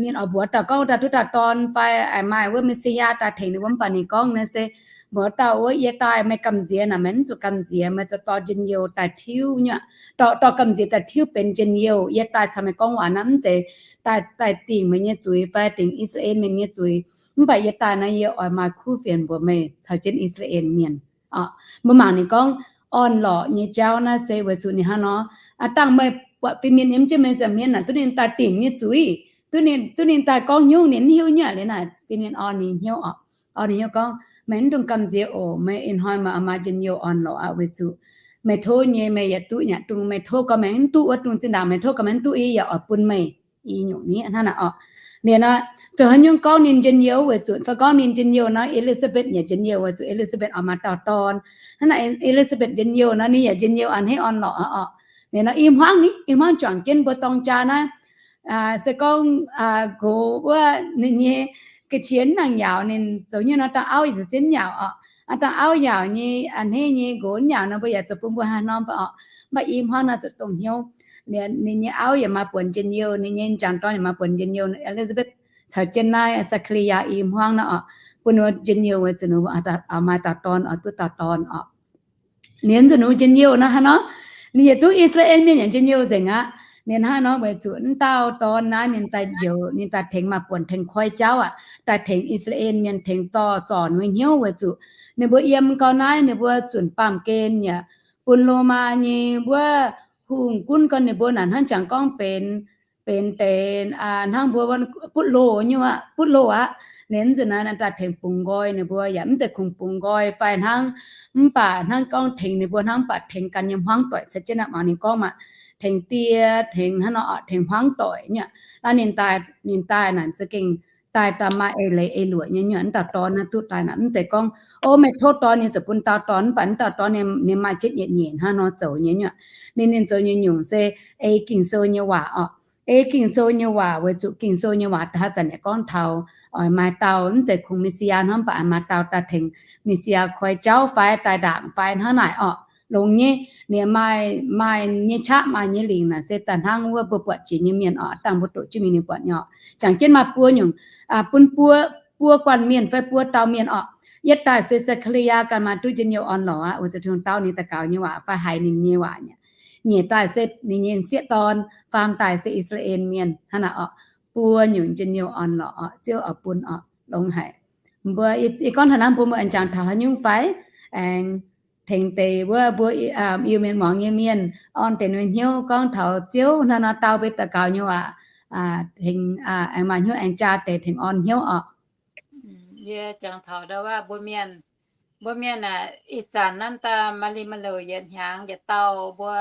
ninh oix mbuox dauh gorngv dauh duqv dauh dorn fai maaih wuov Me^si^yaa daaih tengx ninh wuov, mv baac ninh gorngv naaiv se Mbuox dauh wuov, yie daaih meih gamh nziex naaic, meih mv zuqc gamh nziex, meih zuqc dorh njien-youh daaih tiuv nyuoqc, dorh gamh nziex daaih tiuv benx njien-youh. Yie daaih caux meih gorngv waac naaic mv zeiz daaih, daaih dingc meih nyei zuiz fai dingc I^saa^laa^en Mienh nyei zuiz. Mv baac yie daaih naaic yie oix maaih kuv fienx mbuox meih caux jienv I^saa^laa^en Mienh. Mbuo mangc ninh gorngv orn-lorqc nyei jauv naaiv se weic zuqc ninh hnangv nor, dangh meih buatc fin-mienh yiem jienv meih nza'hmien naaic duqv ninh daaih dingc nyei zuiz, duqv ninh daaih gorngv hnyouv ninh hiuv nyei liuz naaic fin-mienh orn ninh hnyouv oc. Orn ninh hnyouv gorngv, meih mv dungx gamh nziex oc. Meih ih hnoi meih oix maaih njien-youh orn-lorqc aqv, weic zuqc meih tov nyei meih yaac duqv nyei. Dongh meih tov gorngv meih mv duqv wuov, dongh zinh ndaangc meih tov gorngv meih mv duqv, yie yaac oix bun meih. I nyungc ni hnangv naaic oc. Ninh nor, zoux haaix nyungc gorngv ninh njien-youh weic zuqc, fai gorngv ninh njien-youh nor, E^li^saa^mbetc yaac njien-youh weic zuqc E^li^saa^mbetc oix maaih dauh dorn. Hnangv naaic E^li^saa^mbetc njien-youh nor ninh yaac njien-youh a'hneiv orn-lorqc oc. Ninh nor i hmuangv ni, i hmuangv juangc jienv mbuo dorng jaa naaiv, se gorngv nqox wuov ninh nyei ga'qiex nangc yaauc, ninh zoux nyei nor dauh auv ziouc zien yaauc oc. Dauh auv yaauc nyei a'hneiv nyei nqox yaauc nor mbuo yaac zoux bun mbuo haaix norm oc. Mv baac i hmuangv naaiv zuqc dongh hnyouv. Ninh nyei auv yaac maaih buonc njien-youh, ninh nyei m'jangc dorn yaac maaih buonc njien-youh. E^li^saa^mbetc caux jienv naaiv Saa^kaa^li^yaa i hmuangv naaiv oc, bun ninh njien-youh weic zuqc ninh maaih dauh dorn oc, duqv dauh dorn oc. Ninh nzunc ninh njien-youh nor hnangv nor, ninh yietc zungv I^saa^laa^en Mienh yaac njien-youh nzengc aqv. Ninh hnangv nor weic zuqc wuov dauh dorn naaiv ninh daaih njoux, ninh daaih tengx maaih buonc tengx koi jauv aqv, daaih tengx I^saa^laa^en Mienh, tengx dorh zorc ninh nyei hnyouv weic zuqc ninh mbuo yiem gau naaiv ninh mbuo zunc baamh gen yaac bun Lomaa nyei wuov hungh gunv gau ninh mbuo naaic hnangv jangx gorngv benx, benx deix hnangv mbuo butv loh nyei aqv, butv loh aqv. Ninh nzunc naaiv daaih tengx bungx nqoi ninh mbuo yaac mv zeiz kungx bungx nqoi fai hnangv, mv baac hnangv gorngv tengx ninh mbuo hnangv, mv baac tengx ganh nyei hmuangv doic caux jienv aqv. Mangc ninh gorngv maah, tengx die, tengx hnangv nor, tengx hmuangv doic nyei. Naaiv ninh daaih, ninh daaih naaic za'gengh daaih daaih maaih eix leiz eix luoqc nyei nyuoqc. Wuov dauh dorn naaiv duqv daaih naaic mv zeiz gorngv, o, meih tov dorn ninh ziouc bun dauh dorn, mv baac wuov dauh dorn ninh maaih jienv yietc nyeic hnangv nor zoux nyei nyuoqc. Ninh, ninh zoux nyei nyungc se ei Ging-Sou nyei waac oc. Ei Ging-Sou nyei waac weic zuqc Ging-Sou nyei waac haaix zanc yaac gorngv taux oix maaih dauh, mv zeiz kungx Messiah hnangv, mv baac maaih dauh daaih tengx Messiah koi jauv fai daaih ndaangc fai hnangv naaic oc. Longx nyei, ninh maaih, maaih nyei qaqv, maaih nyei lingc naaic se daaih hnangv wuov mbuo buatc jiex nyei mienh oc, dangh mbuo doqc jienv mingh ninh buatc nyei oc. Jangx jienv maaih buo nyungc, bun buo, buo guanh mienh fai buo dauh mienh oc. Yietv daaih se Saa^kaa^li^yaa ganh maaih duqv njien-youh orn-lorqc aqv, weic zuqc Tin-Hungh dau ninh daux gaux nyei waac fai haiz ninh nyei waac nyei. Nyiec daaih se ninh nyei sieqv dorn, faam daaih se I^saa^laa^en Mienh hnangv naaic oc. Buo nyungc njien-youh orn-lorqc oc, Ziouv oix bun oc, longx haic. Mbuo, yie gorngv taux naaiv mbuo, mbuo aengx jangx taux haaix nyungc fai? Aengx tengx deix wuov mbuo Iu-Mienh muangx nyei mienh, orn deix ninh hnyouv gorngv taux Ziouv hnangv nor dau mbuo daux gaux nyei waac, tengx, aengx maaih hnyouv aengx jaa deix tengx orn hnyouv oc. Yie jangx taux ndau wuov mbuo mienh, mbuo mienh aah, ih zanc naaiv daaih maaih li maaih louc yietc hnyangx yietc dauh mbuo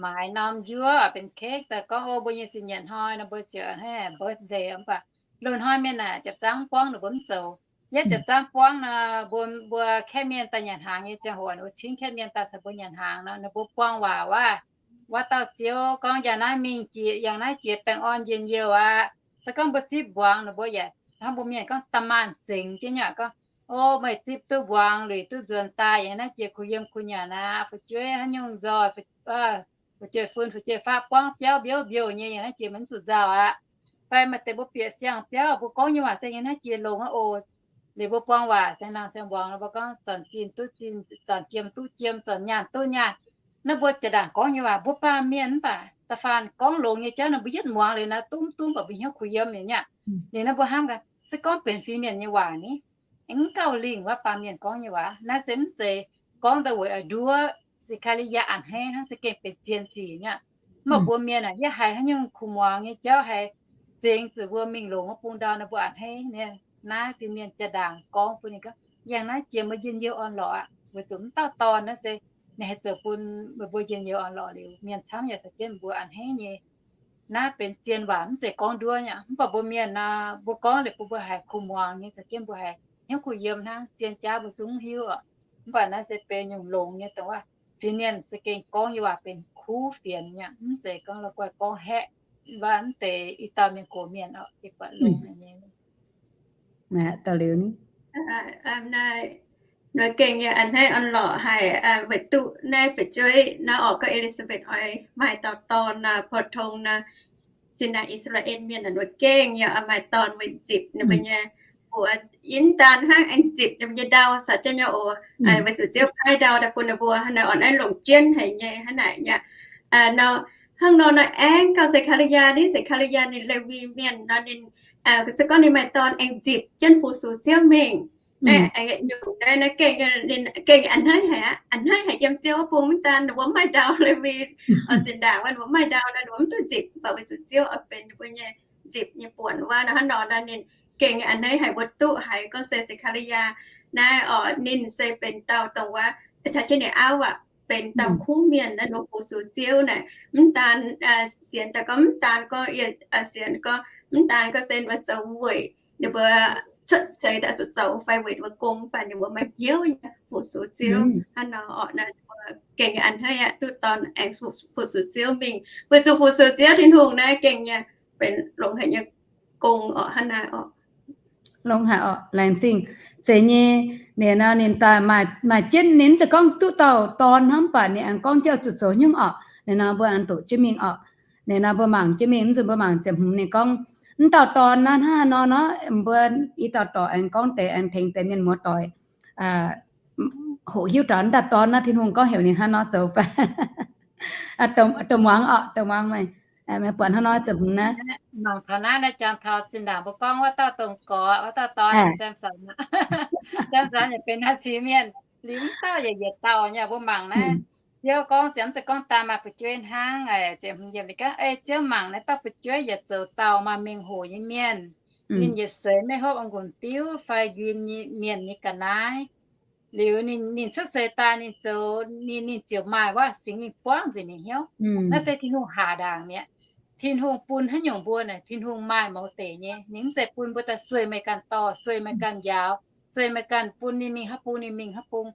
maaiz norm njuov benx cake daaih gorngv, o, mbuo nyei sin nyietc hnoi nor mbuo ziouc hnangv birthday, mv baac loz-hnoi mienh aah, jiepc zaangv buangv ninh mbuo mv zoux. Yietv jiepc zaangv buangv nor, mbuo, mbuo kaeqv mienh daaih nyanc hnaangx nyei ziangh hoc, wuov cingv kaeqv mienh daaih caux mbuo nyanc hnaangx nor, ninh mbuo buang waac wuov, wuov dauh ziouv gorngv, yangh naaiv mingh jiex, yangh naaiv jiex baengh orn njien-youh aqv. Se gorngv mbuo zipv mbuangz, ninh mbuo yaac hnangv mbuo mienh gorngv da'maanh zengx jienv nyei gorngv, o, meih zipv duqv mbuangz liuz duqv nzuonx daaih, yangh naaiv jiex kuh yiem kuh nyanc aqv, fu'jueiv haaix nyungc nzoih, fu'jueiv-fun fu'jueiv-faqv buangv biauv mbiouv mbiouh nyei, yangh naaiv jiex meih mv zuqc nzauh aqv. Fai maaih deix mbuo bieqc siang-biauv, mbuo gorngv nyei waac se yangh naaiv jiex longx aqv oc. Liuz mbuo buang waac siang-hnaangx siang-mbuangz, mbuo gorngv zornc zinh duqv zinh, zornc jiem duqv jiem, zornc nyaanh duqv nyaanh. Naaiv mbuo jiex ndaangc gorngv nyei waac, mbuo baamh mienh mv baac da'faanh gorngv longx nyei jauv nor mbuo yietv muangx liuz naaiv duqv duqv mv baac mbuo hnyouv kuh yiem nyei aqv. Liuz naaiv mbuo hnamv gaax, se gorngv benx fin-mienh nyei waac ni, mv gauh lingh wuov baamh mienh gorngv nyei waac. Naaiv se mv zeiz gorngv daaih weic oix nduov Saa^kaa^li^yaa a'hneiv hnangv, za'gengh benx zien zic nyei aqv. Mv baac mbuo mienh aah, yie haiz haaix nyungc kuh muangx nyei jauv haiz zengx zuqc mbuo mingh longx wuov bung ndau nor mbuo a'hneiv nyei. Naaiv fin-mienh jiex ndaangc gorngv bun ninh gorngv, yangh naaiv jiex mbuo njien-youh orn-lorqc aqv, weic zuqc mv dauh dorn naaiv se ninh haaix zoux bun meih mbuo njien-youh orn-lorqc liuz, mienh camv yaac caux jienv mbuo a'hneiv nyei. Naaiv benx zien waac, mv zeiz gorngv nduov nyei aqv. Mv baac mbuo mienh nor, mbuo gorngv liuz bun mbuo haiz kuh muangx nyei, caux jienv mbuo haiz hnyouv kuh yiem hnangv. Zien jaav mbuo zungv hiuv oc. Mv baac naaiv se benx nyungc longx nyei dongh wuov, fin-mienh za'gengh gorngv nyei waac benx kuv fienx nyei aqv. Mv zeiz gorngv la'guaih gorngv haeqv, mv baac mv deix i dauh mienh gox mienh oc, ih buatc longx nyei. Naaiv, naaiv gengh yaac a'hneiv orn-lorqc haic, weic duqv naaiv fu'jueiv naaiv orqc, gorngv E^li^saa^mbetc oix maaih dauh dorn nor, pou-tong nor, zinh ndaangc I^saa^laa^en Mienh naaic wuov gengh yaac oix maaih dorn weic zipc ninh mbuo nyei mbuox yie mv daan hnangv aengx zipc ninh mbuo nyei ndau caux jienv nyei oc, weic zuqc Ziouv paaiv ndau daaih bun ninh mbuo hnangv naaiv orqc, naaiv longc jienv haic nyei hnangv naaic nyei. Nor, hnangv nor nor aengx gauh Sekariyaa, ninh Sekariyaa ninh Lewi mienh nor ninh, se gorngv ninh maaih dorn aengx zipc jienv fu-sux Ziouv mingh, naaiv nyungc naaiv, naaiv gengh, ninh gengh a'hneiv haic, a'hneiv haic yiem Ziouv wuov bung. Mv daan ninh mbuo mv maaih ndau, Lewi oix zinh ndaangc wuov ninh mbuo mv maaih ndau nor ninh mbuo mv duqv nzipc, mv baac weic zuqc Ziouv oix benx ninh mbuo nyei nzipc nyei buonc wuov. Nor hnangv nor nor ninh gengh a'hneiv haic, mbuo duqv haiz gorngv se Sekariyaa naaiv oc, ninh se benx dauh dongh wuov caux jienv ninh auv aac, benx dauh kuv mienh naaiv nor fu-sux Ziouv naaic. Mv daan sienx daaih gorngv, mv daan gorngv, sienx gorngv mv daan gorngv se ninh mbuo zoux weic ninh mbuo cuotv seix daaih zuqc zoux fai weic ninh mbuo gong, mv baac ninh mbuo maaih hnyouv nyei fu-sux Ziouv. Hnangv nor oc, naaiv gengh a'hneiv aqv, duqv dorn aengx fu-sux Ziouv mingh. Weic zuqc fu-sux Ziouv Tin-Hungh naaiv gengh nyei benx longx haic nyei gong oc, hnangv naaiv oc. Longx haic oc, laengz zingh. Zeiz nyei, ninh nor ninh daaih maaih, maaih jienv, ninh mv zeiz gorngv duqv dauh dorn hnangv, mv baac ninh aengx gorngv jienv oix zuqc zoux nyungc oc. Ninh nor mbuo aengx doqc jienv mingh oc. Ninh nor mbuo mangc jienv mingh, mv nzunc mbuo mangc ziepc hmz ninh gorngv, mv dauh dorn naaiv hnangv haaix nor nor, mbuo i dauh dorc aengx gorngv deix, aengx tengx deix mienh muoz-doic hoqc hiuv taux mv dauh dorn naaiv Tin-Hungh gorngv heuc ninh hnangv nor zoux fai. Dongh muangx oc, dongh muangx meih, meih buatc hnangv nor ziepc hmz naaiv. Mangc taux naaiv, naaiv jangx taux zinh ndaangc mbuo gorngv wuov dauh dongh gorx, wuov dauh dorn, Samson, Samson yaac benx naaiv cingx mienh, liuz mv dauh yaac yietc dauh nyei. Mbuo mangc naaiv, Ziouv gorngv ziouc mv zeiz gorngv daaih maaih fu'jueiv hnangv, ziouc hmz yiem ninh gorngv, Ei Ziouv mangc, naaiv dauh fu'jueiv yaac zoux dauh maaih mengh hoc nyei mienh. Ninh yietc seix maiv hopv a'ngunc diuv fai nquin mienh nyei ga'naaiv. Liuz ninh, ninh cuotv seix daaih ninh zoux, ninh, ninh ziouc maaih wuov Singx Lingh buangv nzengc ninh hnyouv. Naaiv se Tin-Hungh haaz ndaangc mi'aqv. Tin-Hungh bun haaix nyungc mbuo naaic, Tin-Hungh maaih mouz deic nyei. Ninh mv zeiz bun mbuo daaih sueih meih ganh dorh, sueih meih ganh njaaux, sueih meih ganh bun ninh mingh haaix bung ninh mingh haaix bung.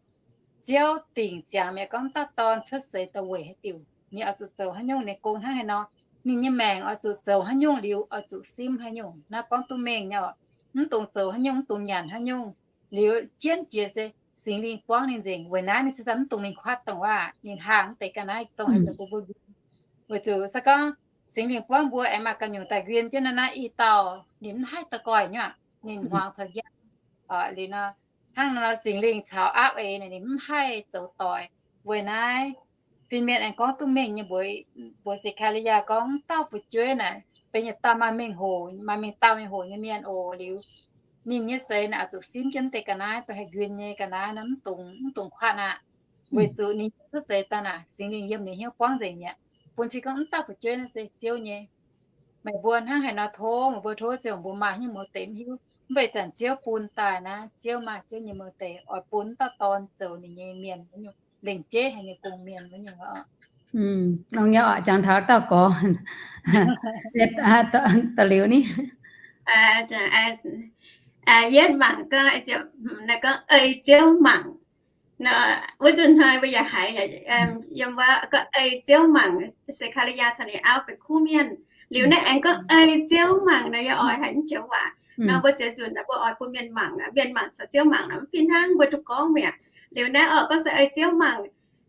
Ziouv dingc ziangx mi'aqv gorngv dauh dorn cuotv seix daaih weic haaix diuc, ninh oix zuqc zoux haaix nyungc, ninh gong hnangv haaix nor, ninh nyei maengc oix zuqc zoux haaix nyungc liuz oix zuqc simv haaix nyungc. Naaiv gorngv duqv mengh nyei oc. Mv dungx zoux haaix nyungc, mv dungx nyanc haaix nyungc. Liuz jienv jiex se Singx Lingh buangv ninh nzengc. Weic naaiv ninh se daaih mv dungx mingh kuatv dongh wuov, ninh haangh mv deix ga'naaiv dongh haaix zoux bun mbuo nquin. Weic zuqc se gorngv Singx Lingh buangv mbuo aengx maaih ganh nyungc daaih nquin jienv naaiv naaiv i dauh, ninh mv haih daaih goih nyuoqc, ninh hmuangx caux njang. Liuz nor, hnangv nor Singx Lingh caux aapv eix naaic ninh mv haih zoux doix. Weic naaiv fin-mienh aengx gorngv duqv mengh nyei mbuox, mbuox Sekariyaa gorngv, dauh fu'jueiv naaic benx yietc dauh maaih mengh hoc, maaih mengh dauh mengh hoc nyei mienh oc. Liuz ninh nyei seix naaic oix zuqc simv jienv deix ga'naaiv, dongh haih nquin nyei ga'naaiv nor, mv dungx, mv dungx kuatv aqv. Weic zuqc ninh cuotv seix daaih naaic Singx Lingh yiem ninh hnyouv buangv nzengc mi'aqv. Bun cing gorngv mv dauh fu'jueiv naaiv se Ziouv nyei. Meih mbuo hnangv haaix nor tov, meih mbuo tov ziouc mbuo maaih nyungc mouz deix mv hiuv. Mv baac ih zanc Ziouv bun daaih naaiv, Ziouv maaih Ziouv nyei mouz deix oix bun mv dauh dorn zoux ninh nyei mienh wuov nyungc, lengc jeiv haic nyei gong-mienh wuov nyungc oc. Nongx nyei oc, jangx taux dauh gorx. Da'liuz ni. Yietv mangc gorngv, gorngv ei Ziouv mangc. Wuov nzunc hnoi mbuo yaac haiz yiem wuov gorngv ei Ziouv mangc, Sekariyaa caux ninh auv benx kuv mienh. Liuz naaiv aengx gorngv ei Ziouv mangc nor, yaac oix haiz mv joux waac. Nor mbuo ziex nzunc naaic mbuo oix bun mienh mangc, mienh mangc caux Ziouv mangc nor mv fih hnangv, mbuo duqv gorngv mi'aqv. Liuz naaiv oix gorngv se ei Ziouv mangc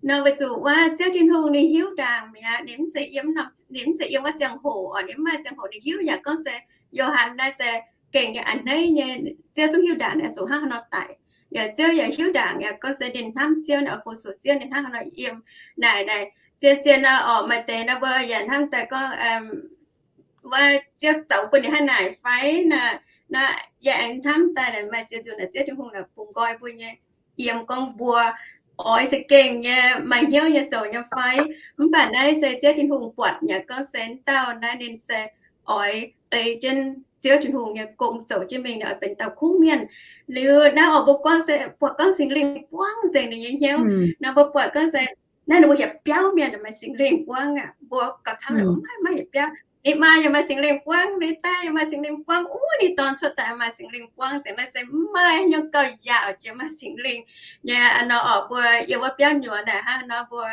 nor, weic zuqc wuov Ziouv Tin-Hungh ninh hiuv ndaangc mi'aqv, ninh mv zeiz yiem, ninh mv zeiz yiem wuov ziangh hoc oc, ninh mv maaih ziangh hoc ninh hiuv yaac gorngv se Yo^han naaiv se gengh nyei a'hneiv nyei, Ziouv zungv hiuv ndaangc ninh oix zuqc hnangv haaix nor daic. Yaac Ziouv yaac hiuv ndaangc yaac gorngv se ninh hnamv Ziouv, ninh oix fu-sux Ziouv, ninh hnangv haaix nor yiem naaic naaic. Zien-zien nor oc, maaih deix nor mbuo yaac hnamv daaih gorngv, wuov Ziouv zoux bun ninh hnangv naaic fai nor, yaac aengx hnamv daaih maaih ziex nzunc naaic Ziouv Tin-Hungh naaic bungx nqoi mbuo nyei yiem gorngv mbuo oix se gengh nyei maaih hnyouv nyei zoux nyei fai. Mv baac naaiv se Ziouv Tin-Hungh buatc yaac gorngv se wuov dauh naaiv ninh se oix ei jienv Ziouv Tin-Hungh nyei gong zoux jienv mingh, ninh oix benx dauh kuv mienh. Liuz naaiv oix mbuo gorngv se buatc gorngv Singx Lingh buangv nzengc ninh nyei hnyouv nor, mbuo buatc gorngv se naaiv ninh mbuo hietc biauv mienh maaih Singx Lingh buangv aqv. Mbuo gauh camv maiv, maiv hietc biauv. Ninh maa yaac maaih Singx Lingh buangv, ninh daaih yaac maaih Singx Lingh buangv, uv ninh dorn cuotv daaih maaih Singx Lingh buangv nzengc. Naaiv se maiv nyungc gauh yaauc jiex maaih Singx Lingh nyei nor oc. Mbuo yiem wuov biauv nyuoz naaic hnangv nor mbuo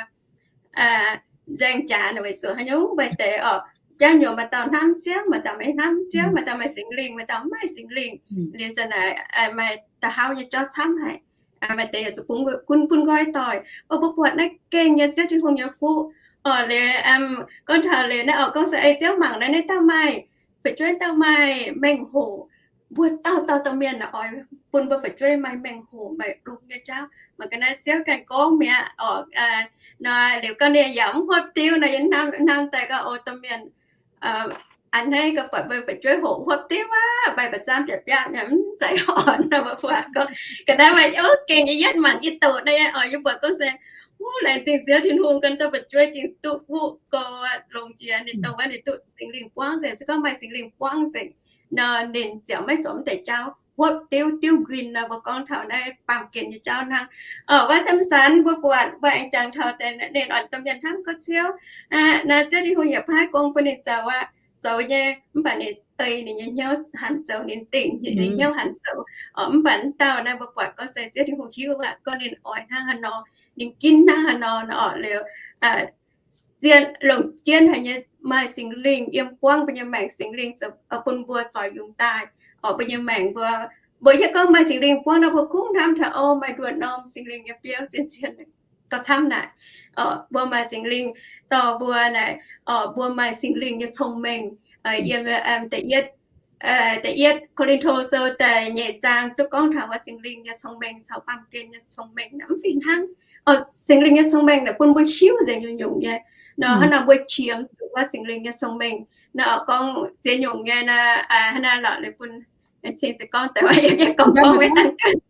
nzaeng jaax naaic weic zuqc haaix nyungc mbuo deix oc, biauv nyuoz maaih dauh hnamv Ziouv, maaih dauh maiv hnamv Ziouv, maaih dauh maaih Singx Lingh, maaih dauh mv maaih Singx Lingh. Liuz zanc naaic maaih da'hauv nyei jauv camv haic. Maaih deix yaac zuqc bun, bun nqoi doic. Mbuo buatc naaiv gengh nyei Ziouv Tin-Hungh nyei fuqv oc. Liuz gorngv taux liuz naaiv oc, gorngv se ei Ziouv mangc naaiv, naaiv dauh maaih, fu'jueiv dauh maaih mengh hoc, mbuo dauh dauh dauh mienh oix bun mbuo fu'jueiv maaih mengh hoc maaih longx nyei jauv. Mangc ga'naaiv Ziouv ganh gorngv mi'aqv oc. Nor liuz gau ninh yaac mv hopv diuv nor, yie hnamv daaih gau, o, domh mienh a'hneiv gau, buatc mbuo fu'jueiv hoqc hopv diuv aqv, mbaih mbac saamv biapv biapv nyei, mv zeiz orn nor. Mbuo buatc gorngv ga'naaiv maaih, o, gengh nyei, yietv mangc yie doqc nor, yie buatc gorngv se, o, laengz zingh Ziouv Tin-Hungh, ganh dauh fu'jueiv gengh duqv fuqv gau, longx jiex ninh dongh wuov ninh duqv Singx Lingh buangv nzengc. Se gorngv maaih Singx Lingh buangv nzengc nor, ninh ziouc maiv zuqc mv deix jauv hopv diuv diuv nquin nor. Mbuo gorngv taux naaiv baamh gen nyei jauv hnangv. Wuov Samson mbuo buatc, mbuo aengx jangx taux deix ninh oix domh mienh hnamv gorngv Ziouv, naaiv Ziouv Tin-Hungh yaac paaiv gong bun ninh zoux aqv, zoux nyei, mv baac ninh ei ninh nyei hnyouv hanc zoux, ninh dingc ninh nyei hnyouv hanc zoux. Mv baac mv dauh naaiv mbuo buatc gorngv se Ziouv Tin-Hungh hiuv aqv, gorngv ninh oix hnangv haaix nor, ninh ginv hnangv haaix nor nor. Liuz zien longc jienv haic nyei maaih Singx Lingh yiem buangv mbuo nyei maengc, Singx Lingh bun mbuo zoix yungz daaih, oc, mbuo nyei maengc mbuo, mbuo yie gorngv maaih Singx Lingh buangv nor, mbuo kungx hnamv taux, o, maaih nduoh norm Singx Lingh nyei biouv zien zien gauh camv naaic. Mbuo maaih Singx Lingh dorh mbuo naaic, mbuo maaih Singx Lingh nyei cong-mengh. Yiem da'yietv Ko^lin^to Sou da'nyeic zaang duqv gorngv taux wuov Singx Lingh nyei cong-mengh caux baamh gen nyei cong-mengh mv fih hnangv. Singx Lingh nyei cong-mengh naaic bun mbuo hiuv nzengc nyungc-nyungc nyei. Nor hnangv nor mbuo qiemx zuqc wuov Singx Lingh nyei cong-mengh. Nor gorngv ziex nyungc nyei nor, hnangv naaiv lorqc, liuz bun cing deix gorngv deix, yie gorngv gorngv maiv dangh.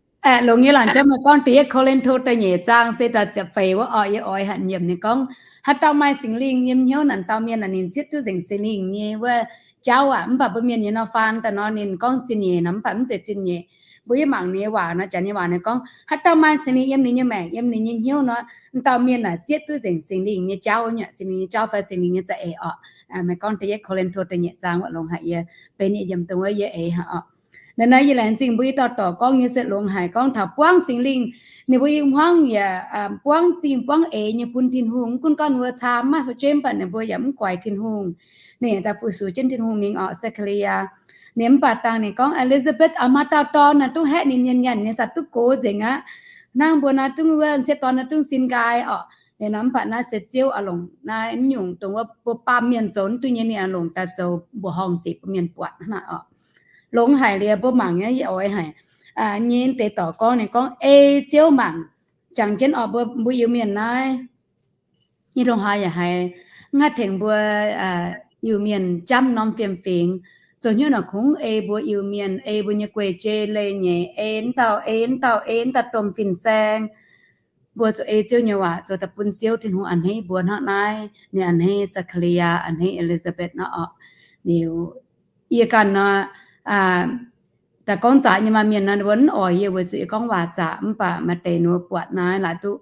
Longx nyei laangc jauv meih gorngv da'yietv Ko^lin^to da'nyeic zaang se da'ziepc feix wuov orqc, yie oix hanc yiemc ninh gorngv, haaix dauh maaih Singx Lingh yiem hnyouv naaic, dauh mienh naaic ninh zieqv duqv nzengc Singx Lingh nyei wuov jauv aac. Mv baac mbuo mienh nyei nor faan daaih nor ninh gorngv zinh nyeic nor, mv baac mv zeiz zinh nyeic. Mbuo yie mangc ninh nyei waac nor, jangx nyei waac ninh gorngv, haaix dauh maaih Singx Lingh yiem ninh nyei maengc, yiem ninh nyei hnyouv nor, dauh mienh naaic zieqv duqv nzengc Singx Lingh nyei jauv, nyuoqc Singx Lingh nyei jauv fai Singx Lingh nyei za'eix orqc. Meih gorngv da'yietv Ko^lin^to da'nyeic zaang wuov longx haic, yie benx yiem dongh wuov yie eix haic orqc. Naaiv naaiv yie laengz zingh mbuo yie dauh dorc gorngv nyei se longx haic, gorngv taux buangv Singx Lingh. Ninh mbuo i hmuangv yaac buangv zingh buangv eix nyei bun Tin-Hungh. Mv gunv gorngv ninh mbuo camv maiv fu'jueiv, mv baac ninh mbuo yaac mv guaix Tin-Hungh. Ninh daaih fu-sux jienv Tin-Hungh mingh orqc, Se^kaa^li^yaa. Ninh mv baac dangh ninh gorngv E^li^saa^betv oix maaih dauh dorn naaic, dungv haeqv ninh mienh nyanc nyei, sa duqv gox nzengc aqv. Hnangv mbuo naaiv dungv wuov sieqv dorn naaiv dungv sin nqaai orqc. Ninh nor mv baac naaiv se Ziouv oix longc naaiv nyungc dongh wuov mbuo baamh mienh zoux mv duqv nyei, ninh oix longc daaih zoux mbuoqc horngh sic bun mienh buatc hnangv naaiv orqc. Longx haic liuz mbuo mangc nyei, yie oix haic nyei deix dorc gorngv, ninh gorngv ei Ziouv mangc. Jangx jienv orqc, mbuo, mbuo Iu-Mienh naaiv nyei dongh haaix yaac haiz mv haih tengx mbuo Iu-Mienh jamv norm fiem-fingx. Zoux hnyouv naaic kungx ei mbuo Iu-Mienh, ei mbuo nyei guei-jei leiz-nyeic, ei mv dauh, ei mv dauh, ei mv dauh domh fin-saeng. Mbuo zuqc ei Ziouv nyei waac, zuqc daaih bun Ziouv Tin-Hungh a'hneiv mbuo hnangv naaiv ninh a'hneiv Se^kaa^li^yaa, a'hneiv E^li^saa^betv nor orqc. Liuz yie ganh nor, daaih gorngv zaqc nyei maaih mienh nor, ninh mbuo mv oix yie weic zuqc yie gorngv waac zaqc, mv baac maaih deix ninh mbuo buatc naaiv laaix duqv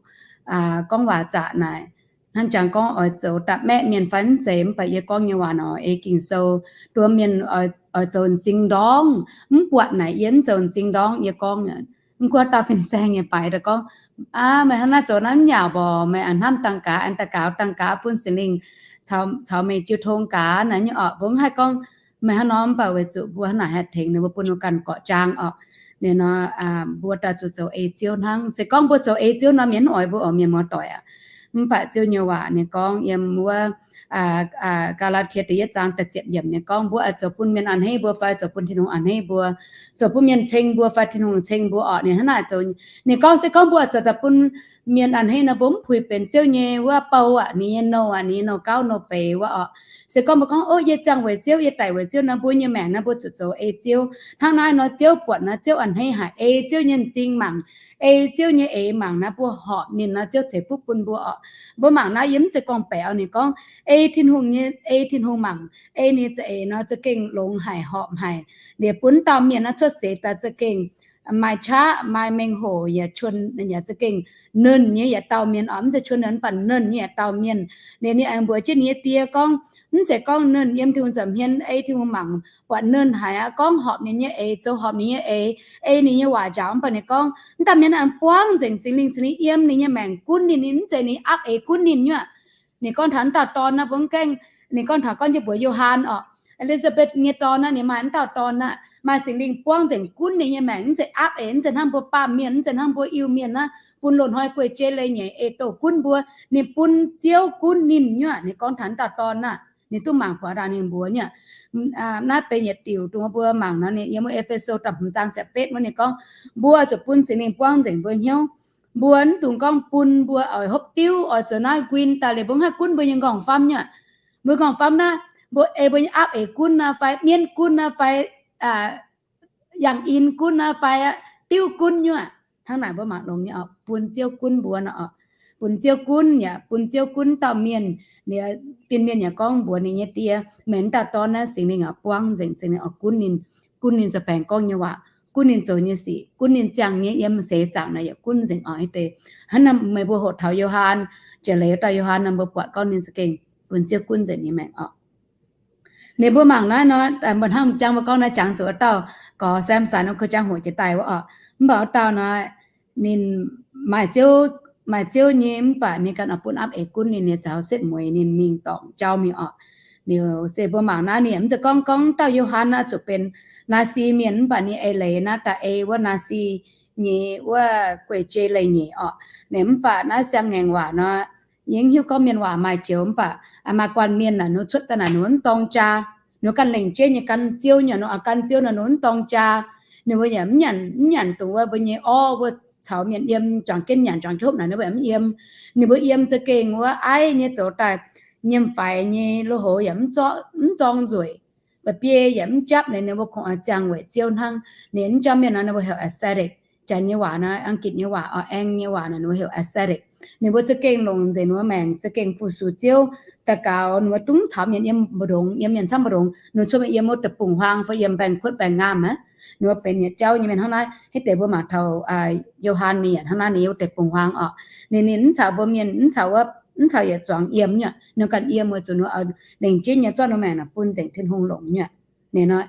gorngv waac zaqc naaic. Hnangv jangx gorngv oix zoux da'maeqv mienh fai mv zeiz, mv baac yie gorngv nyei waac nor ei Ging-Sou, nduov mienh oix zoux m'zing ndorngv, mv buatc naaic yie mv zoux m'zing ndorngv. Yie gorngv, mv gunv dauh fin-saeng nyei baaix daaih gorngv, aa, meih hnangv naaiv zoux naaiv mv yaac mborqc, meih a'hnamv dangh gaax, an daaih gaax dangh gaax bun Singx Lingh caux meih jiu tong gaax naaic nyei orqc. Mbuo mv haih gorngv meih hnangv nor, mv baac weic zuqc mbuo hnangv naaic haih tengx ninh mbuo, bun ninh mbuo ganh gorqv-jaang orqc. Ninh nor, mbuo daaih zuqc zoux ei Ziouv hnangv. Se gorngv mbuo zoux ei Ziouv nor, mienh mv oix mbuo orqc, mienh muoz-doic aac. Mv baac Ziouv nyei waac ninh gorngv yiem wuov Gaa^laa^tie da'yietv zaang da'ziepc yiemc ninh gorngv, mbuo oix zoux bun mienh a'hneiv mbuo fai zoux bun Tin-Hungh a'hneiv mbuo, zoux bun mienh ceng mbuo fai Tin-Hungh ceng mbuo orqc. Ninh hnangv naaic zoux, ninh gorngv se gorngv mbuo oix zoux daaih bun mienh a'hneiv nor, mbuo mv puix benx Ziouv nyei wuov bou aac, ninh nyei nouh aac, ninh nyei nouh gauv nouh beiz wuov orqc. Se gorngv mbuo gorngv, o, yie ziangh weic Ziouv, yie daic weic Ziouv nor, mbuo nyei maengc naaiv mbuo zuqc zoux ei Ziouv. Hnangv naaiv nor Ziouv buatc nor, Ziouv a'hneiv haic. Ei Ziouv nyei m'zing mangc, ei Ziouv nyei eix mangc naaiv, mbuo horpc ninh nor, Ziouv ceix fuqv bun mbuo orqc. Mbuo mangc naaiv yie mv zeiz gorngv-baeqc, ninh gorngv ei Tin-Hungh nyei, ei Tin-Hungh mangc, ei ninh za'eix nor za'gengh longx haic, horpc haic. Liuz bun dauh mienh naaiv cuotv seix daaih za'gengh maaih qaqv, maaih mengh hoc, yaac, yaac za'gengh nernh nyei yietc dauh mienh orqc. Mv zeiz cuotv nernh, mv baac nernh nyei yietc dauh mienh. Liuz ninh aengx mbuox jienv ninh nyei die gorngv, mv zeiz gorngv nernh yiem Tin-Hungh nza'hmien, ei Tin-Hungh mangc buatc nernh haic aqv, gorngv horpc ninh nyei eix, zoux horpc ninh nyei eix, ei ninh nyei waac njaaux. Mv baac ninh gorngv mv dauh mienh aengx buangv nzengc Singx Lingh, Singx Lingh yiem ninh nyei maengc gunv ninh, ninh mv zeiz ninh aapv eix gunv ninh nyuoqc. Ninh gorngv taux mv dauh dorn nor, mbuo mv gaengh, ninh gorngv taux gorngv jienv mbuox Yo^han orqc, E^li^saa^betv nyei dorn naaiv, ninh maaih mv dauh dorn naaiv, maaih Singx Lingh buangv nzengc gunv ninh nyei maengc, mv zeiz aapv eix, mv zeiz hnangv mbuo baamh mienh, mv zeiz hnangv mbuo Iu-Mienh naaiv, bun loz-hnoi guei-jei leiz-nyeic ei douz gunv mbuo. Ninh bun Ziouv gunv ninh nyuoqc. Ninh gorngv taux mv dauh dorn naaiv, Ninh duqv mangc buatc ndaangc ninh mbuox nyei. Naaiv benx yietc diuc dongh mbuo mangc nor, ninh yiem wuov E^fe^so da'hmz zaang ziepc betv wuov ninh gorngv, mbuo zuqc bun Singx Lingh buangv nzengc mbuo hnyouv. Mbuo mv dungx gorngv bun mbuo oix hopv diuv, oix zoux naaiv nquin daaih liuz mbuo mv haih gunv mbuo nyei nqorngv-famv nyei. Mbuo nqorngv-famv naaiv, mbuo ei mbuo nyei aapv eix gunv naaiv fai mienv gunv naaiv fai yangh in gunv naaiv fai diuv gunv nyei. Hnangv naaic mbuo mangc longx nyei oc, bun Ziouv gunv mbuo nor oc. Bun Ziouv gunv yaac bun Ziouv gunv dauh mienh. Fin-mienh yaac gorngv mbuox ninh nyei die, meih dauh dorn naaiv Singx Lingh oix buangv nzengc, Singx Lingh oix gunv ninh, gunv ninh zaangc baengc gorngv nyei waac, gunv ninh zoux nyei sic, gunv ninh ziangh nyei yiem seix zaangc naaic yaac gunv nzengc oc. Ih deix hnangv naaic meih mbuo hoqc taux Yo^han, jiex leiz wuov dauh Yo^han nor mbuo buatc gorngv ninh za'gengh bun Ziouv gunv nzengc nyei maengc oc. Ninh mbuo mangc naaiv nor, mbuo hnangv jangx mbuo gorngv naaiv jangx zuqc wuov dauh gorx Samson wuov, jangx hoqc jiex daaih wuov oc. Mv baac wuov dauh nor, ninh maaih Ziouv, maaih Ziouv nyei, mv baac ninh ganh oix bun aapv eix gunv ninh, ninh zaux setv mueiz ninh mingh dorngc jauv mingh oc. Liuz se mbuo mangc naaiv ninh mv zeiz gorngv, gorngv dauh Yo^han naaiv zuqc benx naasi mienh, mv baac ninh eix leiz naaiv daaih ei wuov naasi nyei wuov guei-jei leiz-nyeic oc. Ninh mv baac naaiv siang-ngaengc waac nor, yie mv hiuv gorngv mienh waac maaih joux, mv baac maaih guanh mienh naaic ninh cuotv daaih naaic ninh mv dorng jaa. Ninh ganh lengc jeiv nyei gan Ziouv nyei, ninh oix gan Ziouv nor ninh mv dorng jaa. Ninh mbuo yaac mv nyanc, mv nyanc dongh wuov mbuo nyei orv, mbuo caux mienh yiem juangc jienv nyanc juangc jienv hopv naaic ninh mbuo yaac mv yiem. Ninh mbuo yiem za'gengh wuov aiv nyei zoux daaih, nyiemc faix nyei, lui-houx yaac mv zorng nzueic, mba'biei yaac mv japv, ninh mbuo kungx oix ziangh weic Ziouv hnangv. Ninh mv jauv mienh nor ninh mbuo heuc ascetic. Janx nyei waac nor, Ang^gitc nyei waac, Aeng nyei waac nor ninh mbuo heuc ascetic. Ninh mbuo za'gengh longc nzengc ninh mbuo maengc za'gengh fu-sux Ziouv, daux gaux, ninh mbuo dungx caux mienh yiem mbu'ndongx, yiem mienh camv mbu'ndongx, ninh cuotv mingh yiem wuov deic-bung-huaang fai yiem baengh kuotv baengh ngaamv aqv. Ninh mbuo benx yietc jauv nyei mienh hnangv naaiv. Hitv deix mbuo mangc taux Yo^han ninh yaac hnangv naaiv, ninh yiem wuov deic-bung-huaang oc. Ninh, ninh mv caux mbuo mienh, mv caux wuov, mv caux yietc zuangx yiem nyei, ninh ganh yiem weic zuqc ninh lengc jeiv nyei zorqv ninh maengc naaic bun nzengc Tin-Hungh longc nyei. Ninh nor,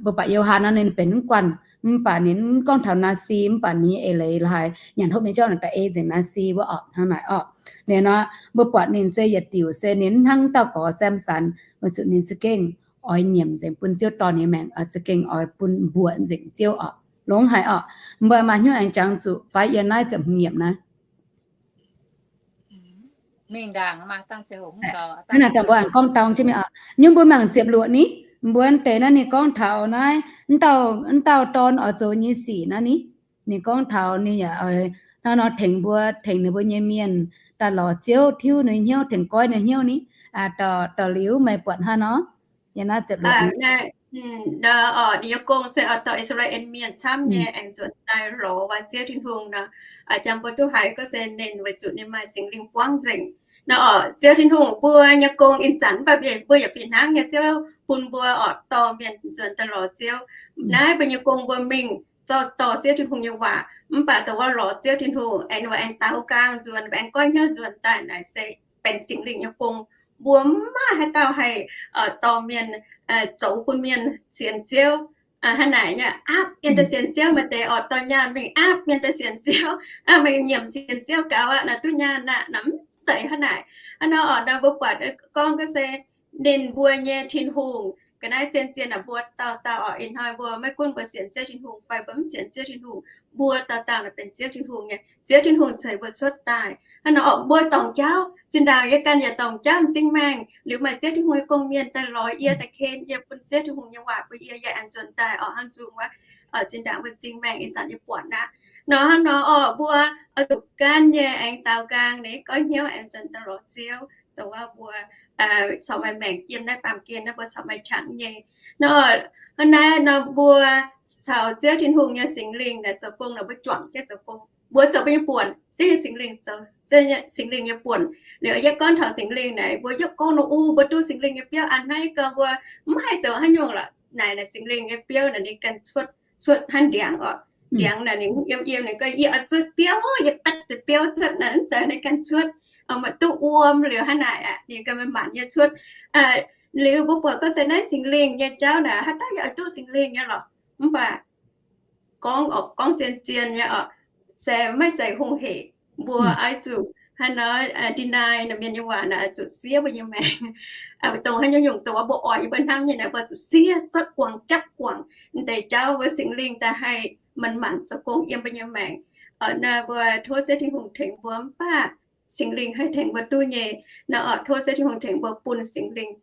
mbuo baac Yo^han nor ninh benx mv guanh, mv baac ninh mv gorngv taux naasi, mv baac ninh nyei eix leiz laaix nyanc hopv nyei jauv naaic daaih ei nzengc naasi wuov oc, hnangv naaic oc. Ninh nor, mbuo buatc ninh se yietc diuc se ninh mv hnangv dauh gorx Samson, weic zuqc ninh za'gengh oix nyiemc nzengc bun Ziouv Dorn nyei maengc, oix za'gengh oix bun mbuoqc nzengc Ziouv oc. Longx haic oc. Mbuo maaih hnyouv aengx jangx zuqc fai yiem naaiv ziepc hmz yiemc naaiv. Hnangv naaic dangh mbuo aengx gorngv dau jienv mingh oc. Nyungc mbuo mangc ziepc luoqc ni, mbuo deix naaiv ninh gorngv taux naaiv, mv dauh, mv dauh dorn oix zoux nyei sic naaiv ni. Ninh gorngv taux ninh yaac hnangv nor tengx mbuo, tengx ninh mbuo nyei mienh daaih lorz Ziouv, tiuv ninh hnyouv, tengx goiv ninh hnyouv ni. Dorh liuz meih buatc hnangv nor, yiem naaiv ziepc luoqc ni. Ninh nyei gong se oix dorh I^saa^laa^en Mienh camv nyei aengx nzuonx daaih lorz waac Ziouv Tin-Hungh nor, jangx mbuo duqv haiz gorngv se ninh weic zuqc ninh maaih Singx Lingh buangv nzengc. Nor oc, Ziouv Tin-Hungh mbuo nyei gong ih zanc mv baac mbuo yaac fih hnangv nyei, Ziouv bun mbuo oix dorh mienh nzuonx daaih lorz Ziouv. Naaiv mbuo nyei gong mbuo mingh zorqv dorh Ziouv Tin-Hungh nyei waac, mv baac dongh wuov lorz Ziouv Tin-Hungh aengx, aengx daux gaang nzuonx, aengx goiv hnyouv nzuonx daaih naaic se benx Singx Lingh nyei gong. Mbuo mv maaih haaix dauh haih dorh mienh, zoux bun mienh sienx Ziouv hnangv naaic nyei. Aapv mienh daaih sienx Ziouv, maaih deix oix dorh nyaanh mingh aapv mienh daaih sienx Ziouv, meih nyiemc sienx Ziouv gaux aqv, naaic duqv nyaanh aqv, naaic mv zeiz hnangv naaic. Hnangv nor oc, naaiv mbuo buatc gorngv gorngv se ninh mbuo nyei Tin-Hungh ga'naaiv zien-zien naaic, mbuo dauh dauh oc, ih hnoi mbuo maiv gunv mbuo sienx Ziouv Tin-Hungh fai mbuo mv sienx Ziouv Tin-Hungh, mbuo dauh dauh naaic benx Ziouv Tin-Hungh nyei. Ziouv Tin-Hungh ceix mbuo cuotv daaih. Hnangv nor oc, mbuo dorngc jauv, zinh ndaangc yie ganh yaac dorngc jauv m'zing maengh, liuz maaih Ziouv Tin-Hungh nyei gong-mienh daaih lorz yie, daaih ken yie, bun Ziouv Tin-Hungh nyei waac bun yie, yie aengx nzuonx daaih oc, hnangv nzung wuov. Zinh ndaangc mbuo m'zing maengh ih zanc yie buatc aqv. Nor hnangv nor oc, mbuo oix zuqc gan nyei aengx daaux nqaang ni, goiv hnyouv aengx nzuonx daaih lorz Ziouv, dongh wuov mbuo corc maaih maengc yiem naaiv baamh gen naaiv, mbuo corc maaih qangx nyei. Nor hnangv naaiv nor mbuo caux Ziouv Tin-Hungh nyei Singx Lingh naaic zoux gong naaic, mbuo juangc jienv zoux gong. Mbuo zoux mbuo nyei buonc, Ziouv nyei Singx Lingh zoux, Ziouv nyei Singx Lingh nyei buonc. Liuz yie gorngv taux Singx Lingh naaic, mbuo yie gorngv nor, uh, mbuo duqv Singx Lingh nyei biouv aqv. Hnangv yie gorngv mbuo mv haih zoux haaix nyungc lorqc naaic, naaic Singx Lingh nyei biouv naaic ninh ganh cuotv, cuotv hnangv ndiangx oc. Ndiangx naaic ninh yiem yiem ninh gorngv, yie oix zuqc biouv, yie batv deix biouv cuotv naaic, mv zeiz ninh ganh cuotv. Maaih duqv wuom liuz hnangv naaic aqv, ninh ganh manc-manc nyei cuotv. Liuz mbuo buatc gorngv se naaiv Singx Lingh nyei jauv naaic, haaix dauh yaac oix duqv Singx Lingh nyei lorqc. Mv baac gorngv oc, gorngv zien-zien nyei oc, se maiv zeiz hungh hec. Mbuo oix zuqc haaix nor, deny naaic mienh nyei waac naaic, oix zuqc siev mbuo nyei maengc. Dongh haaix nyungc nyungc dongh wuov mbuo oix yie mbuo hnamv nyei naaic, mbuo zuqc siev cuotv guangc, japv guangc. M'deix jauv mbuo Singx Lingh daaih haih manc-manc zoux gong yiem mbuo nyei maengc. Naaiv mbuo tov Ziouv Tin-Hungh tengx mbuo mv baac Singx Lingh haih tengx mbuo duqv nyei. Naaiv oc, tov se Tin-Hungh tengx mbuo bun Singx Lingh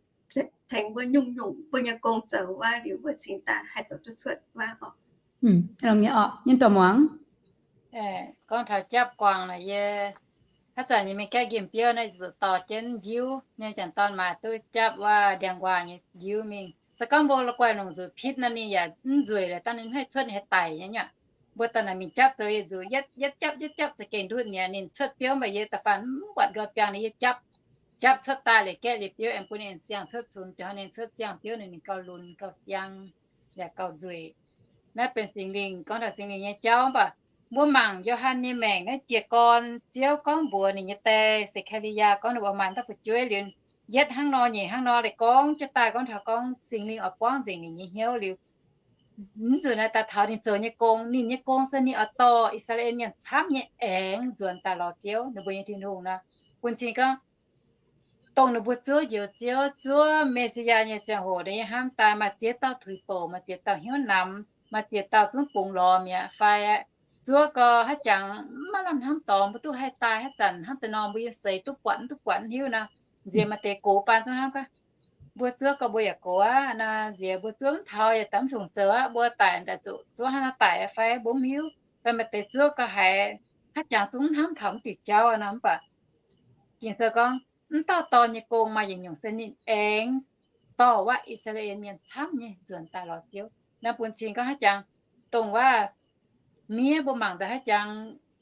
tengx mbuo nyungc-nyungc mbuo nyei gong zoux wuov liuz mbuo cingx daaih haih zoux duqv cuotv wuov oc. Longx nyei oc, nyei dorh muangx. Gorngv taux japv guangc naaic, yie haaix zanc yie mingh gaeqv nqimh biouv naaiv zuqc dorh jienv njiuv nyei, janx-dorn maaih duqv japv wuov ndiangx-nquaah nyei njiuv mingh. Se gorngv mbuo la'guaih longc nzuqc pitv nor, ninh yaac mv nzueic lorqc, dangh ninh mv haih cuotv, ninh haih daic nyei nyuoqc. Mbuo daaih naaic mingh japv zoux yietc nzuqc, yietv, yietv japv, yietv japv za'gengh ndutv mi'aqv. Ninh cuotv biouv mv baac yie da'faanh mv buatc nqoi biangh ninh, yie japv, japv cuotv daaih liuz gaeqv liuz biouv aengx bun ninh siang-cuotv cunx, jangx ninh cuotv siang-biouv ninh, ninh gauh lunx gauh siang, yaac gauh nzueic. Naaiv benx Singx Lingh, gorngv taux Singx Lingh nyei jauv. Mv baac mbuo mangc Yo^han nyei maengc naaiv jiez gorn Ziouv gorngv mbuox ninh nyei die Se^kaa^li^yaa gorngv ninh mbuo maaih dauh fu'jueiv liuz, yietv hnangv nor nyeic hnangv nor, liuz gorngv jienv daaih gorngv taux gorngv Singx Lingh oix buangv nzengc ninh nyei hnyouv liuz, mv nzunc naaiv daaih taux ninh zoux nyei gong. Ninh nyei gong se ninh oix dorh I^saa^laa^en Mienh camv nyei aengx nzuonx daaih lorz Ziouv, ninh mbuo nyei Tin-Hungh nor. Bun cing gorngv dongh ninh mbuo zuov njoux Ziouv, zuov Me^si^yaa nyei ziangh hoc, ninh nyei hnamv daaih maaih ziex dauh tuix bouc, maaih ziex dauh hnyouv namx, maaih ziex dauh zungv bungx lorz mi'aqv fai zuov gau haaix jangx maiv lamh hnamv dorngx, mbuo duqv haih daaih haaix zanc hnangv deix nor, mbuo yiem seix duqv buatc mv duqv buatc mv hiuv nor. Nziex maaih deix gox baan zungv hnamv gorngv, mbuo zuov gau mbuo yaac gox aqv nor, nziex mbuo zuov mv taux yaac daaih mv fungc zoux aqv, mbuo daic daaih zuqc zuov hnangv nor daic fai mbuo mv hiuv. Fai maaih deix zuov gau haiz haaix jangx zungv mv hnamv taux mv diuc jauv nor. Mv baac Ging-Sou gorngv, mv dauh dorn nyei gong maaih yietc nyungc se ninh aengx dorh wuov I^saa^laa^en Mienh camv nyei nzuonx daaih lorz Ziouv. Naaiv bun cing gorngv haaix jangx, dongh wuov miev mbuo mangc daaih haaix jangx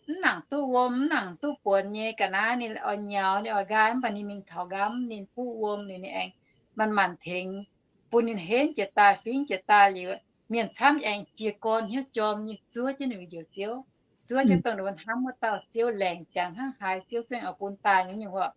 mv nangc duqv wuom, mv nangc duqv buonx nyei ga'naaiv, ninh oix nyaux, ninh oix nqaai, mv baac ninh mingh taux nqamv, ninh buv wuom, ninh, ninh aengx manc-manc tengx, bun ninh henv jiez daaih, fingx jiez daaih liuz, mienh camv aengx jiez gorn hnyouv jorm nyei zuov jienv ninh mbuo njoux Ziouv, zuov jienv dongh ninh mbuo hnamv wuov dauh Ziouv laengz ziangx hnangv haaix, Ziouv zungv oix bun daaih nyei nyungc wuov.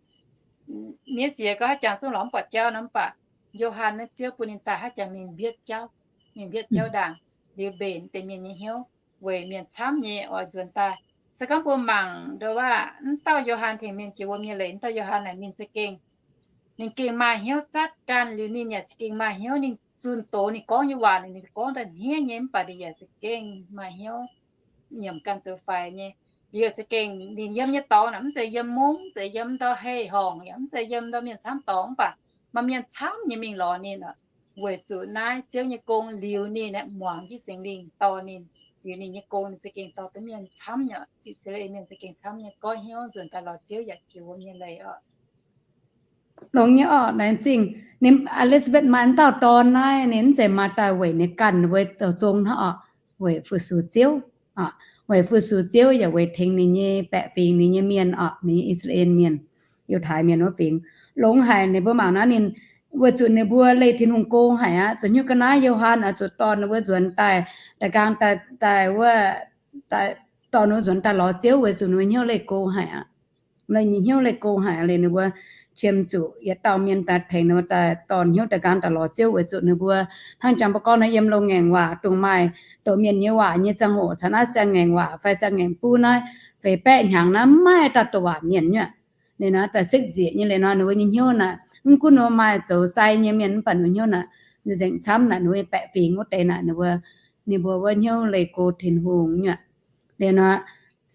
Miev siex gau haaix jangx zungv lorz mv buatc jauv nor, mv baac Yo^han naaiv Ziouv bun ninh daaih haaix jangx mingh mbietv jauv, mingh mbietv jauv ndaangc liuz mbenc deix mienh nyei hnyouv weic mienh camv nyei oix nzuonx daaih. Se gorngv mbuo mangc ndo waac, mv dauh Yo^han tengx mienh jiex wuom nyei leiz, mv dauh Yo^han naaic ninh za'gengh, ninh gengh maaih hnyouv zatv ganh liuz, ninh yaac za'gengh maaih hnyouv, ninh zunh doz ninh gorngv nyei waac, ninh gorngv daaih hniev nyei, mv baac ninh yaac za'gengh maaih hnyouv nyiemc ganh zoux faix nyei. Liuz za'gengh ninh yiem nyei dorngx naaic, mv zeiz yiem mungv, mv zeiz yiem ndau hei horngc, yaac mv zeiz yiem ndau mienh camv dorngx, mv baac maaih mienh camv nyei mingh lorz ninh oc. Weic zuqc naaiv Ziouv nyei gong liuz ninh aeqv, muangx jienv Singx Lingh dorh ninh, liuz ninh nyei gong ninh za'gengh dorh duqv mienh camv nyei, I^saa^laa^en Mienh za'gengh camv nyei goiv hnyouv nzuonx daaih lorz Ziouv yaac jiex wuom nyei leiz oc. Longx nyei orqc, laengz zingh. E^li^saa^betv maaih dauh dorn naaiv, ninh mv zeiz maaih daaih weic ninh ganh wuov douh zong hnangv orqc, weic fu-sux Ziouv. Weic fu-sux Ziouv yaac weic tengx ninh nyei baeqc fingx, ninh nyei mienh orqc, ninh nyei I^saa^laa^en Mienh, Yiutai Mienh wuov fingx. Longx haic, ninh mbuo mangc naaiv ninh, weic zuqc ninh mbuo leih Tin-Hungh go haic aqv. Zuqc hnyouv ga'naaiv Yo^han oix zuqc dorh ninh mbuo nzuonx daaih, da'nqaang daaih, daaih wuov, dorh ninh mbuo nzuonx daaih lorz Ziouv weic zuqc ninh mbuo hnyouv leih go haic aqv. Leih nyei hnyouv leih go haic liuz, ninh mbuo qiemx zuqc yietc dauh mienh daaih tengx ninh mbuo daaih dorh hnyouv da'nqaang daaih lorz Ziouv weic zuqc ninh mbuo hnangv jangx mbuo gorngv naaiv, yiem loz-ngaengc waac dongh maaih doqc mienh nyei waac nyei ziangh hoc, taux naaiv siang-ngaengc waac fai siang-ngaengc buv naaiv, feix baeqv hnyangx naaiv maiv maaih dauh douc waac mienh nyuoqc. Ninh naaiv daaih sekv nzieqc nyei liuz nor, ninh mbuo nyei hnyouv naaic, mv gunv ninh mbuo maaih zoux sai nyei mienh mv baac ninh mbuo hnyouv naaic, nzengc camv naaic, ninh mbuo baeqc fingx wuov deix naaic, ninh mbuo, ninh mbuo wuov hnyouv leih go Tin-Hungh nyuoqc. Liuz nor,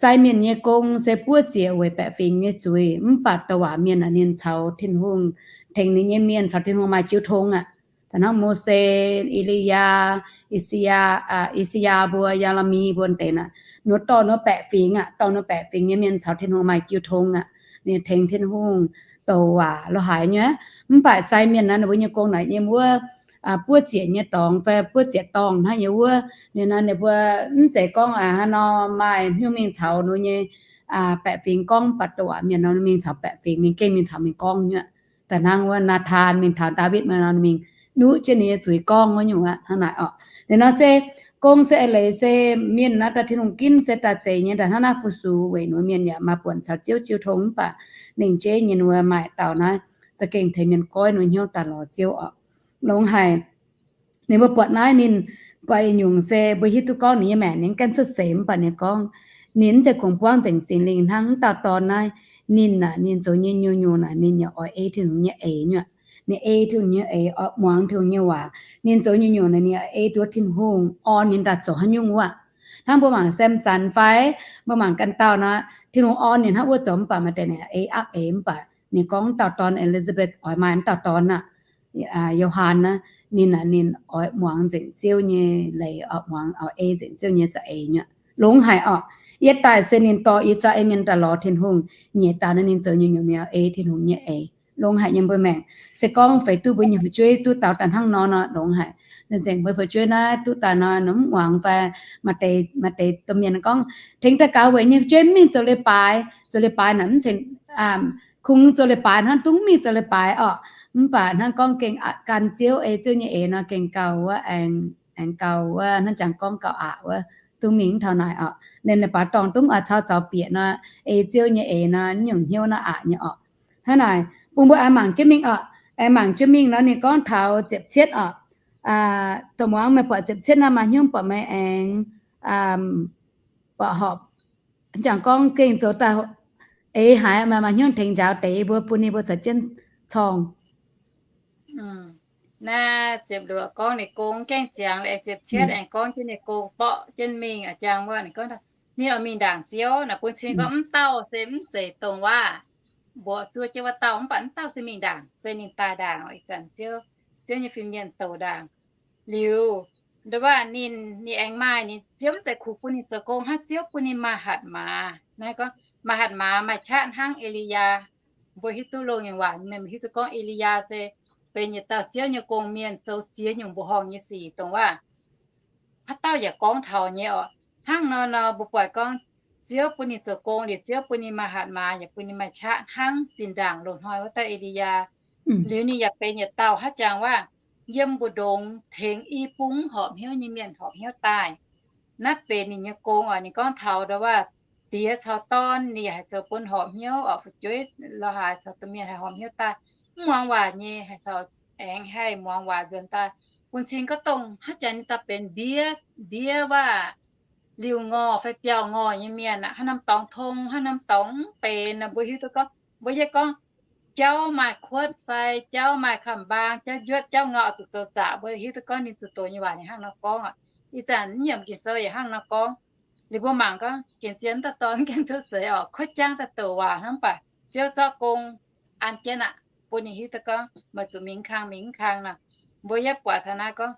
sai mienh nyei gong se buov ziec weic baeqc fingx nyei zuiz, mv baac douc waac mienh aeqv, ninh caux Tin-Hungh, tengx ninh nyei mienh caux Tin-Hungh maaih jiu tong aqv. Da'hnangv Mose, E^li^yaa, I^saa^yaa, I^saa^yaa mbuo, Yaa^le^mi mbuo deix naaic, ninh mbuo dorh ninh mbuo baeqc fingx aqv, dorh ninh mbuo baeqc fingx nyei mienh caux Tin-Hungh maaih jiu tong aqv. Ninh tengx Tin-Hungh douc waac lo haaix nyei. Mv baac sai mienh naaiv, ninh mbuo nyei gong naaic nyei wuov, buov ziec nyei dorngx fai buov ziec dorngh hnangv nyei wuov, ninh naaiv ninh mbuo mv zeiz gorngv hnangv nor maaih hnyouv mingh caux ninh nyei baeqc fingx gorngv, mv baac douc waac mienh nor mingh caux baeqc fingx, mingh gengh mingh caux mingh gorngv nyuoqc. Da'hnangv wuov Naa^tan mingh taux Ndaawitv nor, mingh nuqv jienv ninh nyei zuiz gorngv wuov nyungc aqv. Hnangv naaic orqc. Liuz nor se gong se eix leiz se mienh naaiv daaih Tin-Hungh ginv se daaih zeiz nyei. Da'hnangv naaiv fu-sux weic ninh mienh yaac maaih buonc caux Ziouv jiu tong, mv baac ninh jeiv nyei ninh mbuo maaih dauh naaiv za'gengh tengx mienh goiv ninh hnyouv daaih lorz Ziouv orqc. Longx haic. Ninh mbuo buatc naaiv ninh buatc nyungc se mbuo hiuv duqv gorngv ninh nyei maengc ninh ganh cuotv seix, mv baac ninh gorngv ninh mv zeiz kungx buangv nzengc Singx Lingh hnangv. Mv dauh dorn naaiv, ninh aeqv, ninh zoux nyei nyungc-nyungc naaic ninh yaac oix ei Tin-Hungh nyei eix nyuoqc. Ninh ei Tin-Hungh nyei eix, oix muangx Tin-Hungh nyei waac. Ninh zoux nyungc-nyungc naaic ninh yaac ei duqv Tin-Hungh orn ninh daaih zoux haaix nyungc wuov. Hnangv mbuo mangc Samson fai mbuo mangc ganh dauh nor, Tin-Hungh orn ninh hnangv wuov zoux mv baac maaih deix ninh ei apv eix mv baac ninh gorngv dauh dorn Elizabeth oix maaih dauh dorn aqv. Yo^han naaiv, ninh, ninh oix muangx nzengc Ziouv nyei leiz, muangx, ei nzengc Ziouv nyei za'eix nyei. Longx haic orqc. Yietv daaih se ninh dorh I^saa^laa^en mienh daaih lorz Tin-Hungh, nyeic dauh naaiv ninh zoux nyungc-nyungc mienh ei Tin-Hungh nyei eix. Longx haic nyei mbuo maengc. Se gorngv feix duqv mbuo nyei fu'jueiv duqv daux daaih hnangv nor nor, longx haic. Nzengc mbuo fu'jueiv naaiv duqv daaih nor, nor mv muangx fai maaih deix, maaih deix domh mienh gorngv, tengx daaih gaux weic nyei fu'jueiv mv mingh zoux leiz-baaix. Zoux leiz-baaix naaic mv cingx, kungx zoux leiz-baaix hnangv, dungx mingh zoux leiz-baaix orqc. Mv baac hnangv gorngv gengh gan Ziouv, ei Ziouv nyei eix nor gengh gauh wuov, aengx gauh wuov hnangv jangx gorngv gauh aqc wuov, dungx mingh mv taux naaic orqc. Ninh, ninh baac dorngh dungx oix caux zaux bieqc nor, ei Ziouv nyei eix nor, nyungc hnyouv naaiv aqc nyei orqc. Hnangv naaic bun mbuo aengx mangc jienv mingh orqc. Aengx mangc jienv mingh nor ninh gorngv taux ziepc cietv orqc. Dongh muangx meih buatc ziepc cietv naaiv maaih hnyouv buatc meih aengx buatc horpc, jangx gorngv gengh zoux daaih eix haic, maaih, maaih hnyouv tengx njaaux deix mbuo, bun ninh mbuo caux jienv corng. Naaiv ziepc luoqc gorngv ninh gong gaengh ziangx, ziepc cietv aengx gorngv jienv ninh gong borqv jienv mingh, jangx wuov ninh gorngv, ninh oix mingh ndaangc Ziouv naaic, bun cing gorngv mv dauh se mv zeiz dongh waac mbuoqc zuov jienv wuov dauh, mv baac mv dauh se mingh ndaangc, se ninh daaih ndaangc ih zanc Ziouv, Ziouv nyei fin-mienh douc ndaangc. Liuz, nduov waac ninh, ninh aengx maaih, ninh Ziouv mv zeiz kungx bun ninh zoux gong hnangv, Ziouv bun ninh maaih hatc maaz. Naaiv gorngv maaih hatc maaz maaih qaqv hnangv E^li^yaa. Mbuo hiuv duqv loz-waac nyei mienh hiuv duqv gorngv E^li^yaa se benx yietc dauh Ziouv nyei gong-mienh, zoux ziex nyungc mbuoqc horngh nyei sic, dongh waac haaix dauh yaac gorngv taux nyei orqc. Hnangv nor nor mbuo buatc gorngv Ziouv bun ninh zoux gong liuz, Ziouv bun ninh maaih hatc maaz yaac bun ninh maaih qaqv hnangv zinh ndaangc loz-hnoi wuov dauh E^li^yaa. Liuz ninh yaac benx yietc dauh haaix jangx waac yiem mbu'ndongx tengx i bung horpc hnyouv nyei mienh horpc hnyouv daaih. Naaiv benx ninh nyei gong oc. Ninh gorngv taux ndau waac diex caux dorn ninh yaac haih zoux bun horpc hnyouv oc, fu'jueiv lorz haaix caux domh mienh haih horpc hnyouv daaih. Mv muangx waac nyei haih caux aengx haih muangx waac nzuonx daaih. Bun cing gorngv dongh haaix jangx ninh daaih benx mbiev, mbiev waac liuh ngorh fai biauv ngorh nyei mienh aqv, haaix norm dorngx tong, haaix norm dorngx mv benx nor, mbuo hiuv duqv gorngv, mbuo yie gorngv jauv maaih kuotv fai jauv maaih kamx-mbaang, jauv njuotv, jauv ngau zuqc zoux zaqc, mbuo hiuv duqv gorngv ninh zuqc doqc nyei waac ninh hnangv nor gorngv oc. Ih zanc mv nyiemc Ging-Sou yaac hnangv nor gorngv. Liuz mbuo mangc gorngv gengh zien dauh dorn gengh cuotv seix oc, kuotv jangv daaih douc waac hnangv, mv baac Ziouv zorqv gong an jienv aqv, bun ninh hiuv duqv gorngv meih zuqc mingh kang, mingh kang nor. Mbuo yaac buatc taux naaiv gorngv,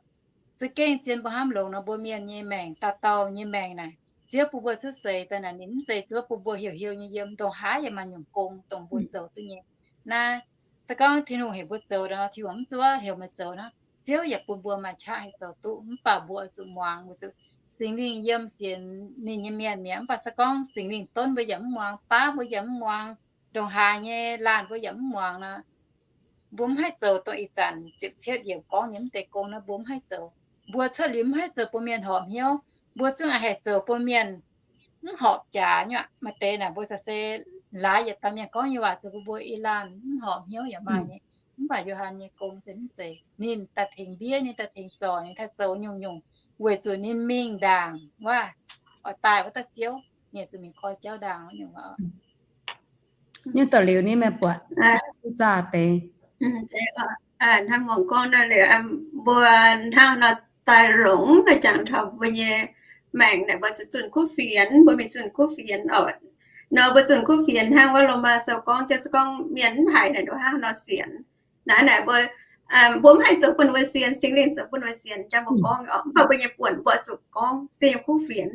za'gengh zien mbuo hnamv longx nor, mbuo mienh nyei maengc, dauh dauh nyei maengc naaic, Ziouv bun mbuo cuotv seix daaih naaic, ninh mv zeiz Ziouv bun mbuo heuc heuc nyei yiem, ndongc haaix yaac maaih nyungc gong dongh mbuo zoux duqv nyei. Naaiv se gorngv Tin-Hungh heuc mbuo zoux nor, Tin-Hungh mv zuov heuc meih zoux nor, Ziouv yaac bun mbuo maaih qaqv haih zoux duqv, mv baac mbuo oix zuqc muangx, oix zuqc Singx Lingh yiem sienx ninh nyei mienh mi'aqv. Mv baac se gorngv Singx Lingh donv mbuo yaac mv muangx, baav mbuo yaac mv muangx, ndongc haaix nyei laanh mbuo yaac mv muangx nor, mbuo mv haih zoux dongh ih zanc ziepc cietv yiemc gorngv nyei mv deix gong nor, mbuo mv haih zoux. Mbuo cuotv liuz mv haih zoux bun mienh horpc hnyouv, mbuo zungv haih zoux bun mienh mv horpc jaax nyei aqv. Maaih deix naaic mbuo za'gengh se laaix yietc dauh mienh gorngv nyei waac zoux bun mbuo i laanh mv horpc hnyouv yaac maaih nyei. Mv baac Yo^han nyei gong se mv zeiz. Ninh daaih tengx mbiev, ninh daaih tengx zorc, ninh daaih zoux nyungc-nyungc weic zuqc ninh mingh ndaangc waac, oix daaih wuov dauh Ziouv, ninh zuqc mingh koi jauv ndaangc wuov nyungc. Nyungc daaih liuz ninh meih buatc duqv zaah deix. Hnangv muangx gorngv naaiv liuz, mbuo hnangv nor daaih longx naaiv jangx taux mbuo nyei maengc naaic, mbuo zuqc zunh kuv fienx, mbuo mingh zunh kuv fienx oc. Nor mbuo zunh kuv fienx hnangv wuov Lomaa Sou gorngv, se gorngv mienh mv haiz naaic, nduov hnangv nor sienx. Naaiv naaic mbuo, mbuo mv haih zoux bun mbuo sienx, Singx Lingh zoux bun mbuo sienx, jangx mbuo gorngv oc. Mv baac mbuo nyei buonc mbuo zuqc gorngv se yiem kuv fienx.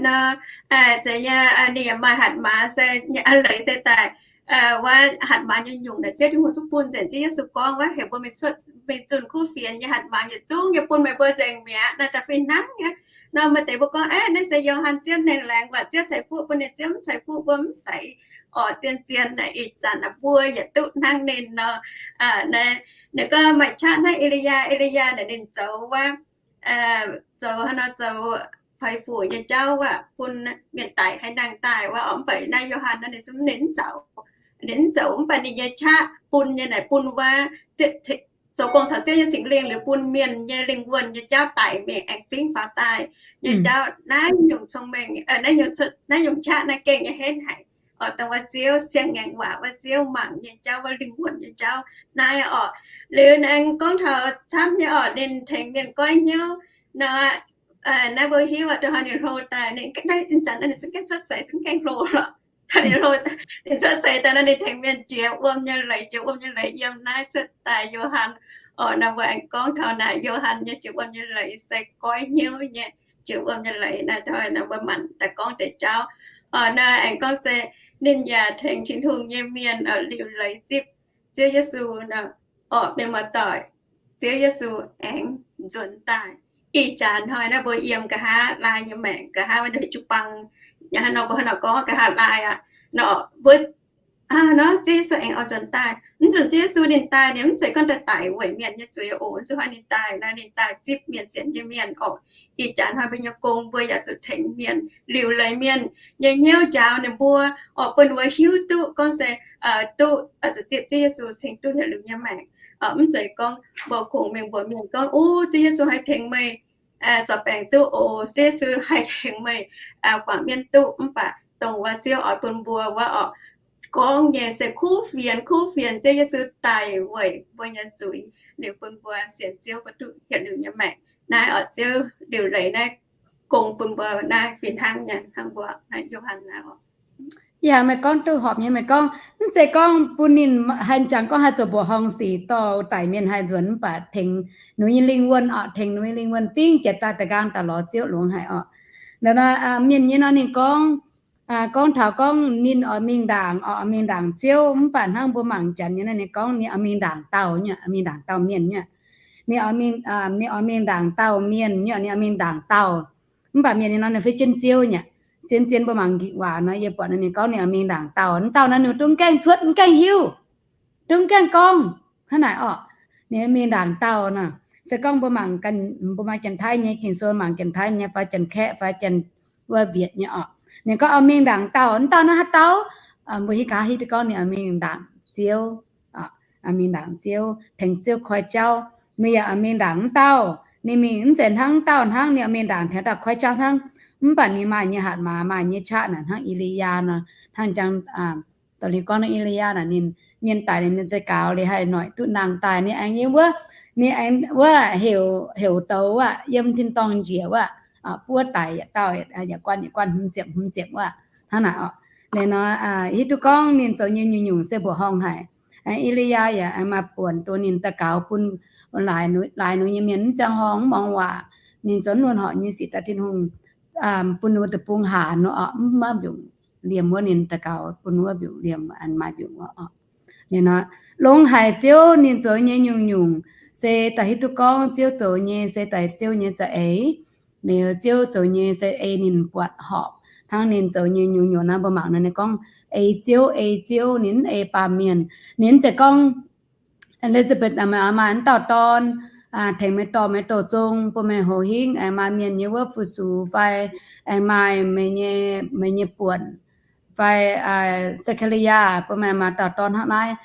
Nor, zeiz nyei, ninh yaac maaih hatc maaz se, leiz se daaih, wuov hatc maaz nyei nyungc naaic, Ziouv Tin-Hungh zungv bun nzengc. Ziouv Yesu gorngv wuov heuc mbuo mingh cuotv, mingh zunh kuv fienx nyei hatc maaz yietc zungv yaac bun meih mbuo nzengc mi'aqv. Naaiv daaih fih hnangv nyei. Nor maaih deix mbuo gorngv, aav, naaiv se Yo^han Ziouv ninh laengz waac, Ziouv ceix fuqv bun ninh, Ziouv mv ceix fuqv, mbuo mv zeiz oc, zien-zien naaic ih zanc naaic mbuo yaac duqv hnangv ninh nor. Ninh gorngv maaih qaqv hnangv E^li^yaa, E^li^yaa naaic ninh zoux wuov, zoux hnangv nor zoux feix fuc nyei jauv wuov, bun mienh daic haaix nangh daaih wuov oc. Mv baac naaiv Yo^han nor ninh zungv ninh mv zoux, ninh mv zoux, mv baac ninh nyei qaqv bun nyei naaic bun wuov zoux gong caux Ziouv nyei Singx Lingh liuz bun mienh nyei lingh wuonh nyei jauv daic mingh aengx fingx faaux daaih nyei jauv. Naaiv nyungc cong-mengh, naaiv nyungc qaqv naaiv gengh nyei henv haic. Oc, dongh wuov Ziouv siang-ngaengc waac, wuov Ziouv mangc nyei jauv, wuov lingh wuonh nyei jauv naaiv oc. Liuz aengx gorngv taux camv nyei oc, ninh tengx mienh goiv hnyouv nor, Naaiv mbuo hiuv aqv, da'haaix ninh hlo daaih, ninh, ninh zanc naaiv ninh zungv gaengh cuotv seix, zungv gaengh hlo lorqc. Ninh hlo, ninh cuotv seix daaih naaiv ninh tengx mienh jiex wuom nyei leiz, jiex wuom nyei leiz yiem naaiv cuotv daaih Yo^han. Oc, naaiv mbuo aengx gorngv taux naaic Yo^han nyei jiex wuom nyei leiz se goiv hnyouv nyei jiex wuom nyei leiz naaiv, mbuo manc daaih gorngv deix jauv. Oc, naaiv aengx gorngv se ninh yaac tengx Tin-Hungh nyei mienh liuc leiz zipv Ziouv Yesu. Oc, mienh muoz-doic, Ziouv Yesu aengx nzuonx daaih. Ih jaax hnoi naaiv mbuo yiem nqa'haav laai nyei maengc, nqa'haav wuov jiu-baang, hnangv nor mbuo hnangv nor gorngv nqa'haav laai aqv. Nor mbuo, nor Ziouv Yesu aengx oix nzuonx daaih. Mv nzunc Ziouv Yesu ninh daaih, ninh mv zeiz gorngv daaih daic weic mienh nyei zuiz oc. Mv zuqc hnoi ninh daaih naaiv, ninh daaih zipv mienh sienx nyei mienh oc. Ih jaax hnoi mbuo nyei gong mbuo yaac zuqc tengx mienh, liuc leiz mienh nyei hnyouv, njaaux ninh mbuo, oix bun ninh mbuo hiuv duqv gorngv se duqv zuqc zipv Ziouv Yesu cingx duqv yietc liuz nyei maengc. Mv zeiz gorngv mbuo kungx mingh mbuox mienh gorngv, O, Ziouv Yesu haih tengx meih zorc baengc duqv oc, Ziouv Yesu haih tengx meih guangc mienv duqv. Mv baac dongh wuov Ziouv oix bun mbuo wuov oc, gorngv nyei se kuv fienx, kuv fienx Ziouv Yesu daic weic mbuo nyei zuiz, liuz bun mbuo sienx Ziouv mbuo duqv yietc liuz nyei maengc. Naaiv oc, Ziouv liuc leiz naaiv gong bun mbuo naaiv fih hnangv nyei, hnangv mbuo naaiv Yo^han naaiv oc. Yaac meih gorngv duqv horpc nyei. Meih gorngv mv zeiz gorngv bun ninh haih jangx gorngv haih zoux mbuoqc horngh sic dorh daic mienh haih nzuonx, mv baac tengx ninh nyei lingh wuonh oc, tengx ninh nyei lingh wuonh fingx jiez daaih da'nqaang daaih lorz Ziouv longx haic oc. Mienh nyei nor ninh gorngv, gorngv taux gorngv ninh oix mingh ndaangc oc, oix mingh ndaangc Ziouv. Mv baac hnangv mbuo mangc janx nyei nor ninh gorngv ninh oix mingh ndaangc dauh nyei, oix mingh ndaangc dauh mienh nyei. Ninh, ninh oix mingh ndaangc dauh mienh nyei, ninh oix mingh ndaangc dauh. Mv baac mienh nyei nor ninh fiev jienv Ziouv nyei. Zien-zien mbuo mangc waac nor yie buatc nor ninh gorngv ninh oix mingh ndaangc dauh. Dauh naaiv ninh dungx gaengh cuotv, mv gaengh hiuv, dungx gaengh gorngv hnangv naaic oc. Ninh mingh ndaangc dauh nor, se gorngv mbuo mangc, mbuo maaih Janx-Taiv nyei Ging-Sou, mangc Janx-Taiv nyei fai Janx-Kaeqv fai Janx wuov Wietc nyei oc. Ninh gorngv oix mingh ndaangc dauh, dauh naaiv haaix dauh? Mbuo hiuv gaax hiuv duqv gorngv ninh oix mingh ndaangc Ziouv, mingh ndaangc Ziouv, tengx Ziouv koi jauv. Ninh yaac oix mingh ndaangc wuov dauh. Ninh mingh mv zeiz hnangv wuov dauh hnangv, ninh oix mingh ndaangc tengx dauh koi jauv hnangv. Mv baac ninh maaih nyei hatc maaz, maaih nyei qaqv naaic hnangv E^li^yaa nor, hnangv jangx dorh liuz gorngv naaiv E^li^yaa naaic ninh mienh daic liuz ninh daux gaux liuz haih noic duqv nangh daaih, ninh aengx yiem wuov, ninh aengx wuov heuc, heuc douz wuov, yiem tin-dorngh njiec wuov, buov daic yietc dauh, yietc guanh yietc guanh, hmz ziepc hmz ziepc wuov, hnangv naaic oc. Liuz nor hiuv duqv gorngv ninh zoux nyei nyungc-nyungc se mbuoqc horngh haic. E^li^yaa yaac aengx maaih buonc dongh ninh daux gaux bun laaix, laaix nor nyei mienh mv ziangh horngh mv muangx waac, ninh zoux wuov horc nyei sic daaih Tin-Hungh bun ninh mbuo deic-bung haanz nor oc, mv maaih mbiungc liemh wuov ninh daux gaux bun wuov mbiungc liemh, maaih mbiungc wuov oc. Liuz nor, longx haic Ziouv ninh zoux nyei nyungc-nyungc se daaih hiuv duqv gorngv Ziouv zoux nyei se daaih Ziouv nyei za'eix. Liuz Ziouv zoux nyei se ei ninh buatc horpc hnangv ninh zoux nyei nyungc-nyungc naaiv mbuo mangc nor ninh gorngv ei Ziouv, ei Ziouv, ninh mv ei baamh mienh. Ninh mv zeiz gorngv E^li^saa^mbetc maaih wuov dauh dorn tengx meih dorh meih douz zong bun meih hoz hingv, aengx maaih mienh nyei wuov fu-sux fai aengx maaih meih nyei, meih nyei buonc fai Saa^kaa^li^yaa bun meih maaih dauh dorn hnangv naaiv.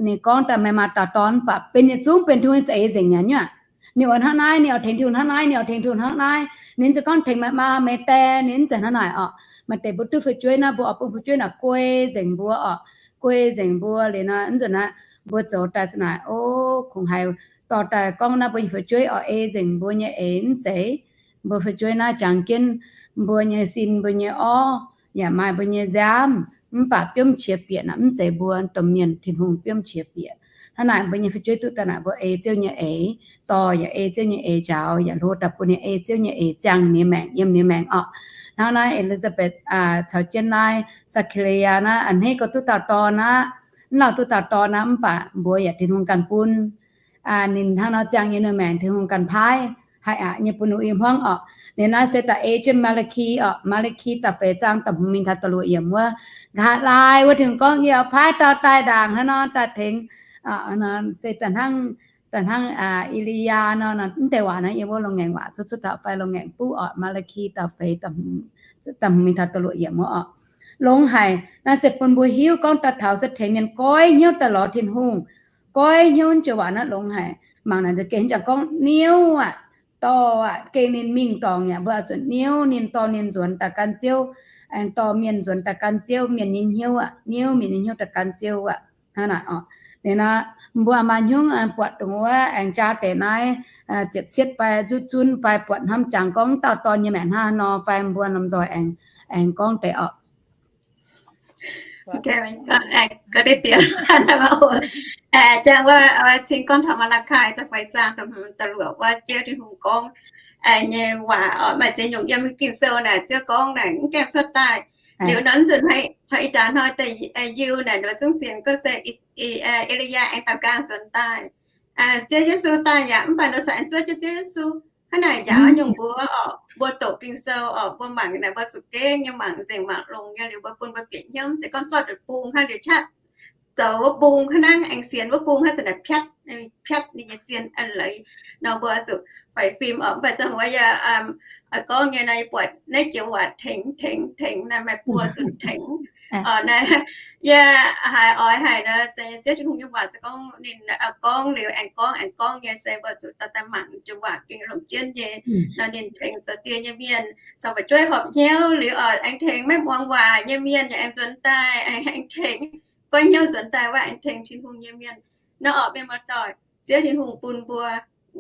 Ninh gorngv daaih meih maaih dauh dorn mv baac benx yietc zungv benx Tin-Hungh nyei za'eix nzengc nyei aqv. Ninh oix hnangv naaiv, ninh oix tengx Tin-Hungh hnangv naaiv, ninh oix tengx Tin-Hungh hnangv naaiv. Ninh mv zeiz gorngv tengx meih maa meih die, ninh mv zeiz hnangv naaic oc. Maaih deix mbuo duqv fu'jueiv naaiv, mbuo oix bun fu'jueiv naaic guei nzengc mbuo oc, guei nzengc mbuo liuz nor, mv nzunc naaiv mbuo zoux daaih naaic, o, kungx haiz dorh daaih gorngv naaiv mbuo nyei fu'jueiv oix ei nzengc mbuo nyei eix mv zeiz. Mbuo fu'jueiv naaiv jangx jienv mbuo nyei sin, mbuo nyei orv, yaac maaih mbuo nyei nziaamv, mv baac biomv qiex bieqc naaic mv zeiz mbuo domh mienh, Tin-Hungh biomv qiex bieqc. Hnangv naaic mbuo nyei fu'jueiv duqv daaih naaic mbuo ei Ziouv nyei eix, dorh yaac ei Ziouv nyei eix njaaux, yaac hlo daaih bun ninh ei Ziouv nyei eix ziangh ninh maengc, yiem ninh maengc oc. Hnangv naaiv E^li^saa^mbetc caux jienv naaiv Saa^kaa^li^yaa naaiv a'hneiv gorx duqv dauh dorn aqv. Mv lauh duqv dauh dorn aqv, mv baac mbuox yaac Tin-Hungh ganh bun. Ninh hnangv nor ziangh nyei ninh maengc Tin-Hungh ganh paaiv, haih aqc nyei bun ninh i hmuangv oc. Liuz naaiv se da'eiv jienv Maa^li^ki oc, Maa^li^ki da'feix zaang da'hmz mingh taux da'luoqc yiemc wuov. Nqa'haav laai wuov Tin-Hungh gorngv, yie oix paaiv dauh daaih ndaangc hnangv nor daaih tengx, se da'hnangv, da'hnangv E^li^yaa nor, mv deix waac naaiv yiem wuov Loz-Ngaengc Waac cuotv, cuotv taux fai Loz-Ngaengc Buv oc, Maa^li^ki da'feix, da'hmz mingh taux da'luoqc yiemc wuov oc. Longx haic. Naaiv se bun mbuo hiuv gorngv daaih taux se tengx mienh goiv hnyouv daaih lorz Tin-Hungh. Goiv hnyouv joux waac naaiv longx haic. Mangc naaic gengh jangx gorngv niouv aqv, dorh aqv, gengh ninh mingh dorngx yaac mbuo oix zuqc niouv ninh, dorh ninh nzuonx daaih gan Ziouv, aengx dorh mienh nzuonx daaih gan Ziouv, mienh nyei hnyouv aqv, niouv mienh nyei hnyouv daaih gan Ziouv aqv. Hnangv naaic oc. Ninh nor, mbuo maaih hnyungv buatc dongh wuov aengx jaa deix naaiv ziepc cietv fai zuqc zunv fai buatc hnamv jangx gorngv dauh dorn nyei maengc hnangv nor fai mbuo lomh nzoih aengx, aengx gorngv deix oc. Jangx wuov cing gorngv taux Maa^laa^kai da'feix zaang da'luoqc wuov, Ziouv Tin-Hungh gorngv nyei waac oc, maaih ziex nyungc yiem Ging-Sou naaic Ziouv gorngv naaic mv gaengh cuotv daaih. Liuz nor nzunc caux ih jaax hnoi da'yiuh naaic nduov zungv sienx gorngv se E^li^yaa aengx daaux nqaang nzuonx daaih. Ziouv Yesu daaih yaac mv baac nduov caux aengx zuov jienv Ziouv Yesu. Hnangv naaic njaaux nyungc mbuo oc, mbuo doqc Ging-Sou oc, mbuo mangc naaic mbuo zuqc gengh nyei mangc nzengc mangc longx nyei liuz mbuo bun mbuo bieqc hnyouv, se gorngv zorqv deix bung hnangv liuz qaqv zoux wuov bung hnangv, aengx sienx wuov bung hnangv, zanc naaic piatv, piatv ninh nyei zien a'leiz nor mbuo zuqc faix fim oc. Mv baac dongh wuov yaac gorngv nyei nor, yie buatc naaiv joux waac tengx, tengx, tengx naaiv maaih buo zunc tengx. Naaiv yie haiz oix haic nor, Ziouv Tin-Hungh nyei waac se gorngv ninh gorngv liuz aengx gorngv aengx gorngv nyei se mbuo zuqc daaih daaih mangc joux waac gengh longc jienv nyei nor, ninh tengx zoux die nyei mienh caux fu'jueiv horpc hnyouv liuz oc, aengx tengx maiv muangx waac nyei mienh yaac aengx nzuonx daaih, aengx tengx goiv hnyouv nzuonx daaih wuov, aengx tengx Tin-Hungh nyei mienh nor oc, mienh muoz-doic. Ziouv Tin-Hungh bun mbuo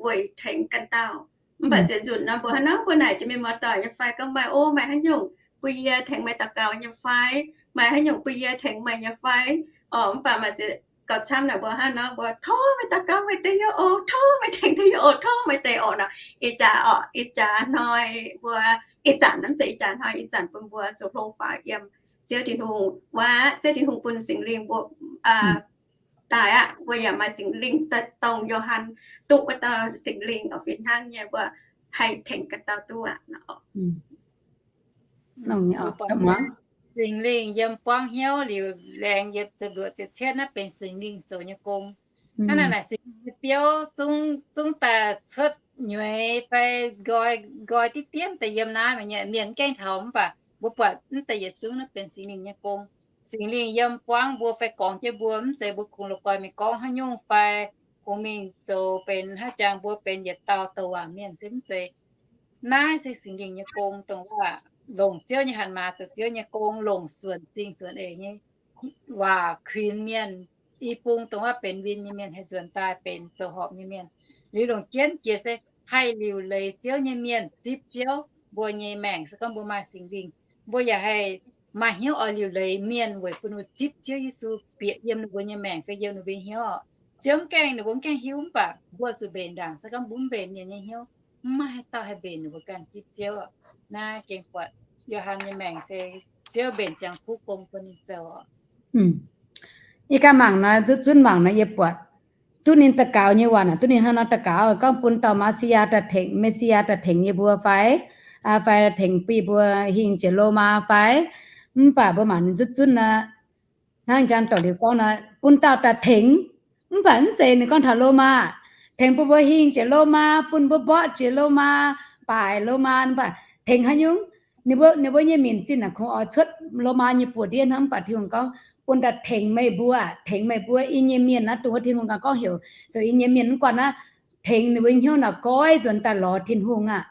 weic tengx ganh dauh. Mv baac ziex nzunc nor mbuo hnangv nor mbuo naaic jiex mienh muoz-doic nyei fai gorngv, meih, o, meih haaix nyungc bun yie, tengx meih daux gaux nyei fai? Meih haaix nyungc bun yie, tengx meih nyei fai? Oc, mv baac maaih ziex gauh camv naaic mbuo hnangv nor mbuo, tov meih daux gaux meih deix yie oc, tov meih tengx deix yie oc, tov meih deix oc nor. Ih jaax oc, ih jaax hnoi mbuo, ih zanc, mv zeiz ih jaax hnoi, ih zanc bun mbuo zuqc hlo faaux yiem Ziouv Tin-Hungh waac. Ziouv Tin-Hungh bun Singx Lingh mbuo daaih aqv. Mbuo yaac maaih Singx Lingh daaih dongh Yo^han duqv wuov dauh Singx Lingh oc, fih hnangv nyei mbuo haih tengx ganh dauh duqv aqv. Singx Lingh yiem buangv hnyouv liuz, laengz yietc ziepc luoqc ziepc cietv naaiv benx Singx Lingh zoux nyei gong. Hnangv naaic, naaic Singx Lingh nyei biouv zungv, zungv daaih cuotv nyueiz fai nqoi, nqoi diqv dien daaih yiem naaiv. Mienh mv gaengh taux, mv baac mbuo buatc mv deix yietc zungv naaiv benx Singx Lingh nyei gong. Singx Lingh yiem buangv mbuo fai gorngv jienv mbuo, mv zeiz mbuo kungx la'guaih mingh gorngv haaix nyungc fai kungx mingh zoux benx haaix jangx, mbuo benx yietc dauh douc waac mienh se mv zeiz. Naaiv se Singx Lingh nyei gong, dongh waac longc Ziouv nyei hatc maaz zoux Ziouv nyei gong, longc suonc zingh suonc eix nyei waac kuinx mienh. I bung dongh waac benx win nyei mienh haih nzuonx daaih benx zoux horpc nyei mienh. Liuz longc jienv jiex se haih liuc leiz Ziouv nyei mienh zipv Ziouv. Mbuo nyei maengc se gorngv mbuo maaih Singx Lingh, mbuo yaac haih maaih hnyouv oix liuc leiz mienh weic bun ninh zipv Ziouv Yesu bieqc yiem ninh mbuo nyei maengc fai yiem ninh mbuo hnyouv. Ziouv mv gaengh, ninh mbuo mv gaengh hiuv, mv baac mbuo zuqc mbenc ndaangc se gorngv mbuo mv mbenc mienh nyei hnyouv, mv maaih haaix dauh haih mbenc ninh mbuo ganh zipv Ziouv. Naaiv gengh buatc Yo^han nyei maengc se Ziouv mbenc ziangx kuv gong bun ninh zoux. Yie ganh mangc nor, zunv zunv mangc nor yie buatc duqv ninh daux gaux nyei waac naaic, duqv ninh hnangv nor daux gaux gorngv bun dauh Maa^si^yaa daaih tengx, Mee^si^yaa daaih tengx yie mbuo fai, fai tengx bun yie mbuo hingh jiex Lomaa fai. Mv baac mbuo mangc ninh zunv zunv nor, hnangv jang doqc liuz gorngv nor, bun dauh daaih tengx. Mv baac mv zeiz ninh gorngv taux Lomaa, tengx bun mbuo hingh jiex Lomaa, bun mbuo mborqv jiex Lomaa, baaic Lomaa, mv baac tengx haaix nyungc? Ninh mbuo, ninh mbuo nyei minc zinh naaic kungx oix cuotv Lomaa nyei buoz-ndiev hnangv. Mv baac Tin-Hungh gorngv, bun daaih tengx meih mbuo, tengx meih mbuo i nyei mienh naaiv, dongh wuov Tin-Hungh ganh gorngv heuc zoux i nyei mienh mv guanh naaiv, tengx ninh mbuo hnyouv naaic goiv nzuonx daaih lorz Tin-Hungh aqv.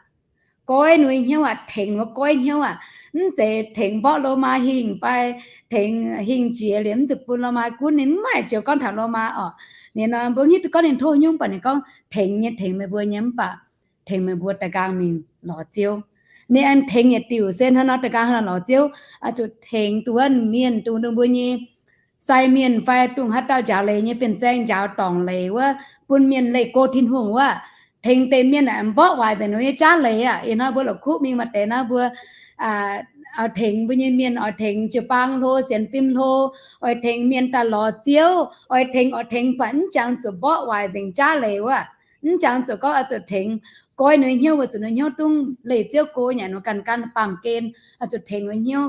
Goiv ninh mbuo hnyouv aqv, tengx ninh mbuo goiv hnyouv aqv. Mv zeiz tengx mborqv Lomaa hingh fai tengx hingh jiex liuz mv zuqc bun Lomaa gunv, ninh mv maaih joux gorngv taux Lomaa oc. Ninh nor mbuo hiuv duqv gorngv ninh tov nyungc, mv baac ninh gorngv tengx nyei, tengx meih mbuo nyei, mv baac tengx meih mbuo da'nqaang mingh lorz Ziouv. Ninh aengx tengx yietc diuc se hnangv nor da'nqaang hnangv nor lorz Ziouv, oix zuqc tengx dongh wuov mienh, dongh, dongh mbuo nyei sai mienh fai dongh haaix dauh njaaux leiz nyei fin-saeng, njaaux dorngc leiz wuov, bun mienh leih go Tin-Hungh wuov. Tengx deix mienh aengx mborqv waaic nzengc ninh mbuo nyei jaav leiz aqv. Ih hnoi mbuo la'kuqv mingh maaih deix naaiv mbuo oix tengx mbuo nyei mienh, oix tengx jiu-baang hlo, sienx fim hlo, oix tengx mienh daaih lorz Ziouv, oix tengx, oix tengx, mv baac mv jangx zuqc mborqv waaic nzengc jaav leiz wuov. Mv jangx zuqc gorngv oix zuqc tengx goiv ninh nyei hnyouv, weic zuqc ninh nyei hnyouv dungv leih Ziouv go nyei, ninh ganh gan baamh gen. Oix zuqc tengx ninh nyei hnyouv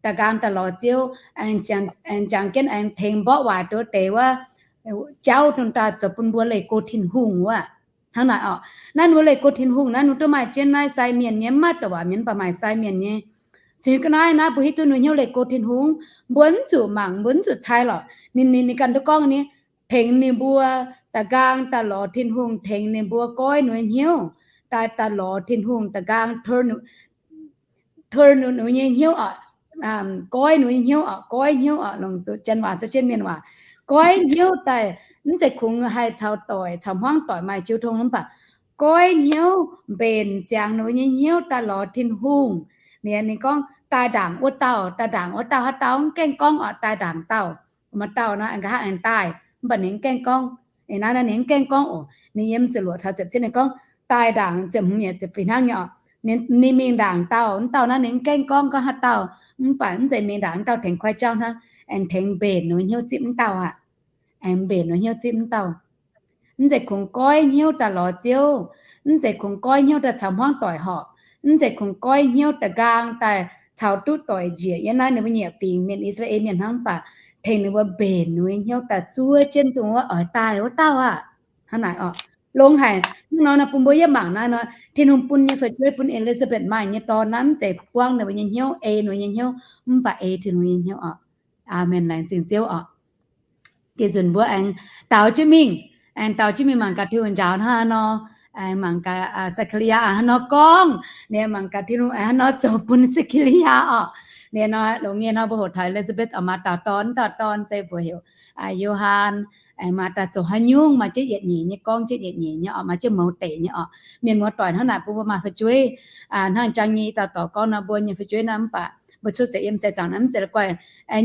da'nqaang daaih lorz Ziouv, aengx jangx jienv aengx tengx mborqv waaic dongh deix wuov jauv dongh daaih zoux bun mbuo leih go Tin-Hungh wuov. Hnangv naaic oc. Naaiv ninh mbuo leih go Tin-Hungh naaiv, ninh mbuo duqv maaih jienv naaiv sai mienh nyei, mv maaih douc waac mienh, mv baac maaih sai mienh nyei. Cingx ga'naaiv naaiv mbuo hiuv duqv ninh hnyouv leih go Tin-Hungh, mbuo mv zuqc mangc, mbuo mv zuqc cai lorqc. Ninh, ninh, ninh ganh duqv gorngv nyei, tengx ninh mbuo da'nqaang daaih lorz Tin-Hungh, tengx ninh mbuo goiv ninh nyei hnyouv daaih, daaih lorz Tin-Hungh da'nqaang, turn ninh nyei hnyouv oc, goiv ninh nyei hnyouv oc, goiv hnyouv oc, longc zuqc janx waac, zuqc jienv mienh waac, Goiv hnyouv daaih, mv zeiz kungx haih caux doic, caux hmuangv doic maaih jiu tong mv baac goiv hnyouv mbenc ziangx ninh mbuo nyei hnyouv daaih lorz Tin-Hungh. Ninh, ninh gorngv, daaih ndaangc wuov dauh, daaih ndaangc wuov dauh. Haaix dauh mv gaengh gorngv oc, daaih ndaangc dauh. Maaih dauh nor, aengx nqa'haav aengx daaih, mv baac ninh mv gaengh gorngv. Ninh naaiv nor ninh mv gaengh gorngv oc. Ninh yiem ziepc luoqc taux ziepc cietv ninh gorngv, daaih ndaangc ziepc hmz nyei, ziepc fih hnangv nyei oc. Ninh mingh ndaangc dauh, mv dauh naaiv ninh mv gaengh gorngv, gorngv haaix dauh. Mv baac mv zeiz mingh ndaangc mv dauh tengx kuaaiv jauv hnangv, aengx tengx mbenc ninh mbuo hnyouv zipv mv dauh aqv. Aengx mbenc ninh mbuo hnyouv zipv mv dauh. Mv zeiz kungx goiv hnyouv daaih lorz Ziouv. Mv zeiz kungx goiv hnyouv daaih caux hmuangv doic horpc. Mv zeiz kungx goiv hnyouv daaih nqaang daaih caux duqv doic njiec yiem naaiv ninh mbuo nyiec fingx mienh, I^saa^laa^en Mienh hnangv, mv baac tengx ninh mbuo mbenc ninh mbuo nyei hnyouv daaih zuov jienv dongh wuov oix daaih wuov dauh aqv. Hnangv naaic oc. Longx haic. Hnangv nor nor bun mbuo yiem mangc naaiv nor, Tin-Hungh bun nyei fu'jueiv, bun E^li^saa^betc maaih nyei dorn naaiv mv zeiz buangv ninh mbuo nyei hnyouv, ei ninh mbuo nyei hnyouv, mv baac ei Tin-Hungh nyei hnyouv oc. Aamen. Laengz zingh Ziouv oc. Diex nzunc mbuo aengx daaux jienv mingh, aengx daaux jienv mingh mangc gaax Tin-Hungh njaaux hnangv haaix nor, aengx mangc gaax Saa^kaa^li^yaa hnangv haaix nor gorngv, ninh mangc gaax Tin-Hungh hnangv haaix nor zoux bun Saa^kaa^li^yaa oc. Ninh nor longx nyei nor mbuo hoqc taux E^li^saa^betc oix maaih dauh dorn, dauh dorn se mbuox heuc Yo^han. Aengx maaih daaih zoux haaix nyungc, maaih jienv yietc nyeic nyei gorngv, jienv yietc nyeic nyei oc, maaih jienv mouz deic nyei oc. Mienh muoz-doic hnangv naaic bun mbuo maaih fu'jueiv, hnangv jang nyei dauh dorc gorngv nor, mbuo nyei fu'jueiv naaiv mv baac mbuo cuotv seix yiem seix zaangc naaiv mv zeiz la'guaih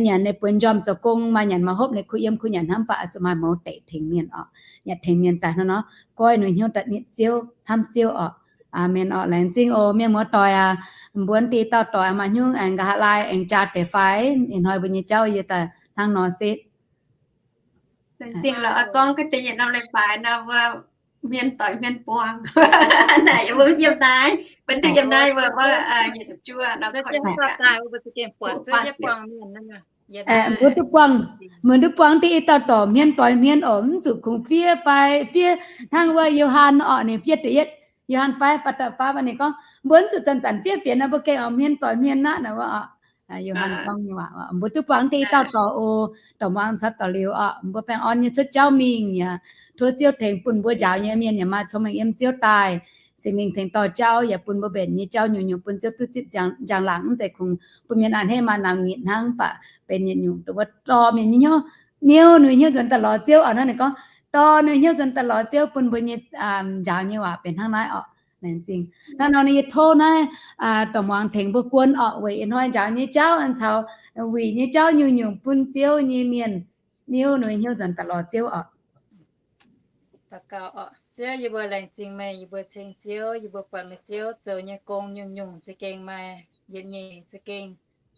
nyanc ninh buonc njormh zoux gong, maaih nyanc maaih hopv ninh kuh yiem kuh nyanc hnangv, mv baac zuqc maaih mouz deic tengx mienh oc. Yaac tengx mienh daaih hnangv nor, goiv ninh nyei hnyouv daaih nitv Ziouv, hnamv Ziouv oc. Aamen oc. Laengz zingh oc mienh muoz-doic aac. Mbuo deix dauh doic maaih hnyouv aengx nqa'haav laai aengx jaa deix fai? Ih hnoi mbuo nyei jauv yie daaih hnangv nor setv. Gorngv ga'deix yietc norm leiz-baaix nor mbuo hmien doic hmien buangh. Naaic mbuo yiem naaiv, mbuo duqv yiem naaiv mbuo, mbuo, mbuo, mbuo duqv buangh, mbuo duqv buangh diqv i dauh dorc hmien doic hmien oc, mv zuqc kungx fiev fai fiev hnangv wuov Yo^han oc, ninh fiev da'yietv. Yo^han fai, fai da'faam ninh gorngv, mbuo mv zuqc zanc-zanc fiev fienx nor, mbuo gengh oix hmien doic hmien aqv nor wuov oc. Yo^han gorngv nyei waac, mbuo duqv buangh diqv i dauh dorc oc, dorc muangx caux dorc liuz oc, mbuo baengh orn nyei cuotv jauv mingh yaac tov Ziouv tengx bun mbuo njaaux nyei mienh yaac maaih cong-mengh yiem Ziouv daaih. Singx Lingh tengx dorh jauv yaac bun mbuo mbenc nyei jauv nyungc-nyungc bun Ziouv duqv zipv njang-laangc, mv zeiz kungx bun mienh a'hneiv maaih naamh nyitc hnangv, mv baac benx yietc nyungc dongh wuov dorh mienh nyei hnyouv, niou ninh hnyouv nzuonx daaih lorz Ziouv oc. Hnangv ninh gorngv, dorh ninh hnyouv nzuonx daaih lorz Ziouv bun mbuo nyei njaaux nyei waac benx hnangv naaiv oc. Laengz zingh. Hnangv nor ninh yie tov naaiv dorc muangx tengx mbuo guon oc, weic ih hnoi njaaux nyei jauv caux wuic nyei jauv nyungc-nyungc bun Ziouv nyei mienh niou ninh hnyouv nzuonx daaih lorz Ziouv oc. Daux gaux oc. Ziouv, yie mbuo laengz zingh meih, yie mbuo ceng Ziouv, yie mbuo buatc meih Ziouv zoux nyei gong nyungc-nyungc za'gengh maaih yietc nyeic za'gengh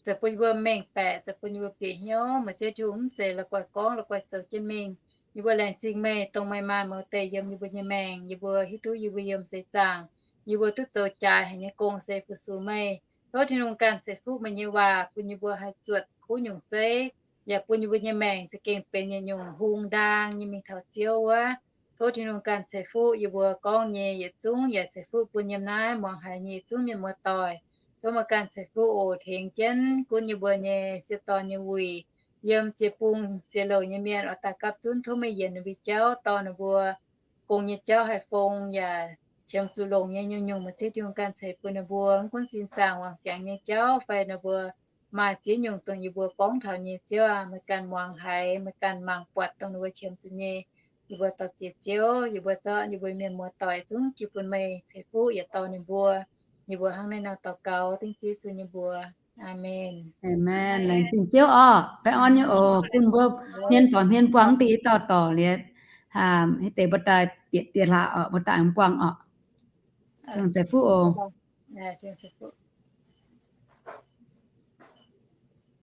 zoux bun yie mbuo mengh baeqc, zoux bun yie mbuo bieqc hnyouv. Meih Ziouv Tin-Hungh mv zeiz la'guaih gorngv la'guaih zoux jienv mingh. Yie mbuo laengz zingh meih, dongh meih maaih mouz deic yiem yie mbuo nyei maengc, yie mbuo hiuv duqv yie mbuo yiem seix zaangc, yie mbuo duqv zoux jaaix haic nyei gong se fu-sux meih. Tov Tin-Hungh ganh ceix fuqv meih nyei waac bun yie mbuo haih zuotc kuv nyungc zeiv, yaac bun yie mbuo nyei maengc za'gengh benx yietc nyungc hungh ndaang nyei mingh taux Ziouv wuov. Tov Tin-Hungh ganh ceix fuqv yie mbuo gorngv nyei yietc zungv, yaac ceix fuqv bun yiem naaiv muangx haiz nyei yietc zungv mienh muoz-doic. Tov meih ganh ceix fuqv oc, tengx jienv gunv yie mbuo nyei sieqv dorn nyei wuic, yiem ziex bung ziex louc nyei mienh oix daaih gapv zunv tov meih yienc ninh mbuo jauv, dorh ninh mbuo gong nyei jauv haih fong, yaac qiemx zuqc longc nyei nyungc-nyungc meih Ziouv Tin-Hungh ganh ceix bun ninh mbuo, mv gunv sin zaangc wangc ziangx nyei jauv fai ninh mbuo maaih ziex nyungc dongh yie mbuo gorngv taux nyei, Ziouv aac, meih ganh muangx haiz, meih ganh mangc buatc dongh ninh mbuo qiemx zuqc nyei. Yie mbuo daux ziex Ziouv, yie mbuo zorqv yie mbuo mienh muoz-doic zungv jiex bun meih ceix fuqv yietc dorh ninh mbuo. Yie mbuo hnangv naaiv nor daux gaux dengv Ziouv Yesu nyei mbuox. Aamen. Aamen. Laengz zingh Ziouv orqc. Baengh orn nyei oc. Bun mbuo hmien doic hmien buangh deix i dauh dorc liuz, deix mbuo daaih bieqc dieh hlaax orqc, mbuo daaih aengx buangh orqc. Ceix fuqv oc.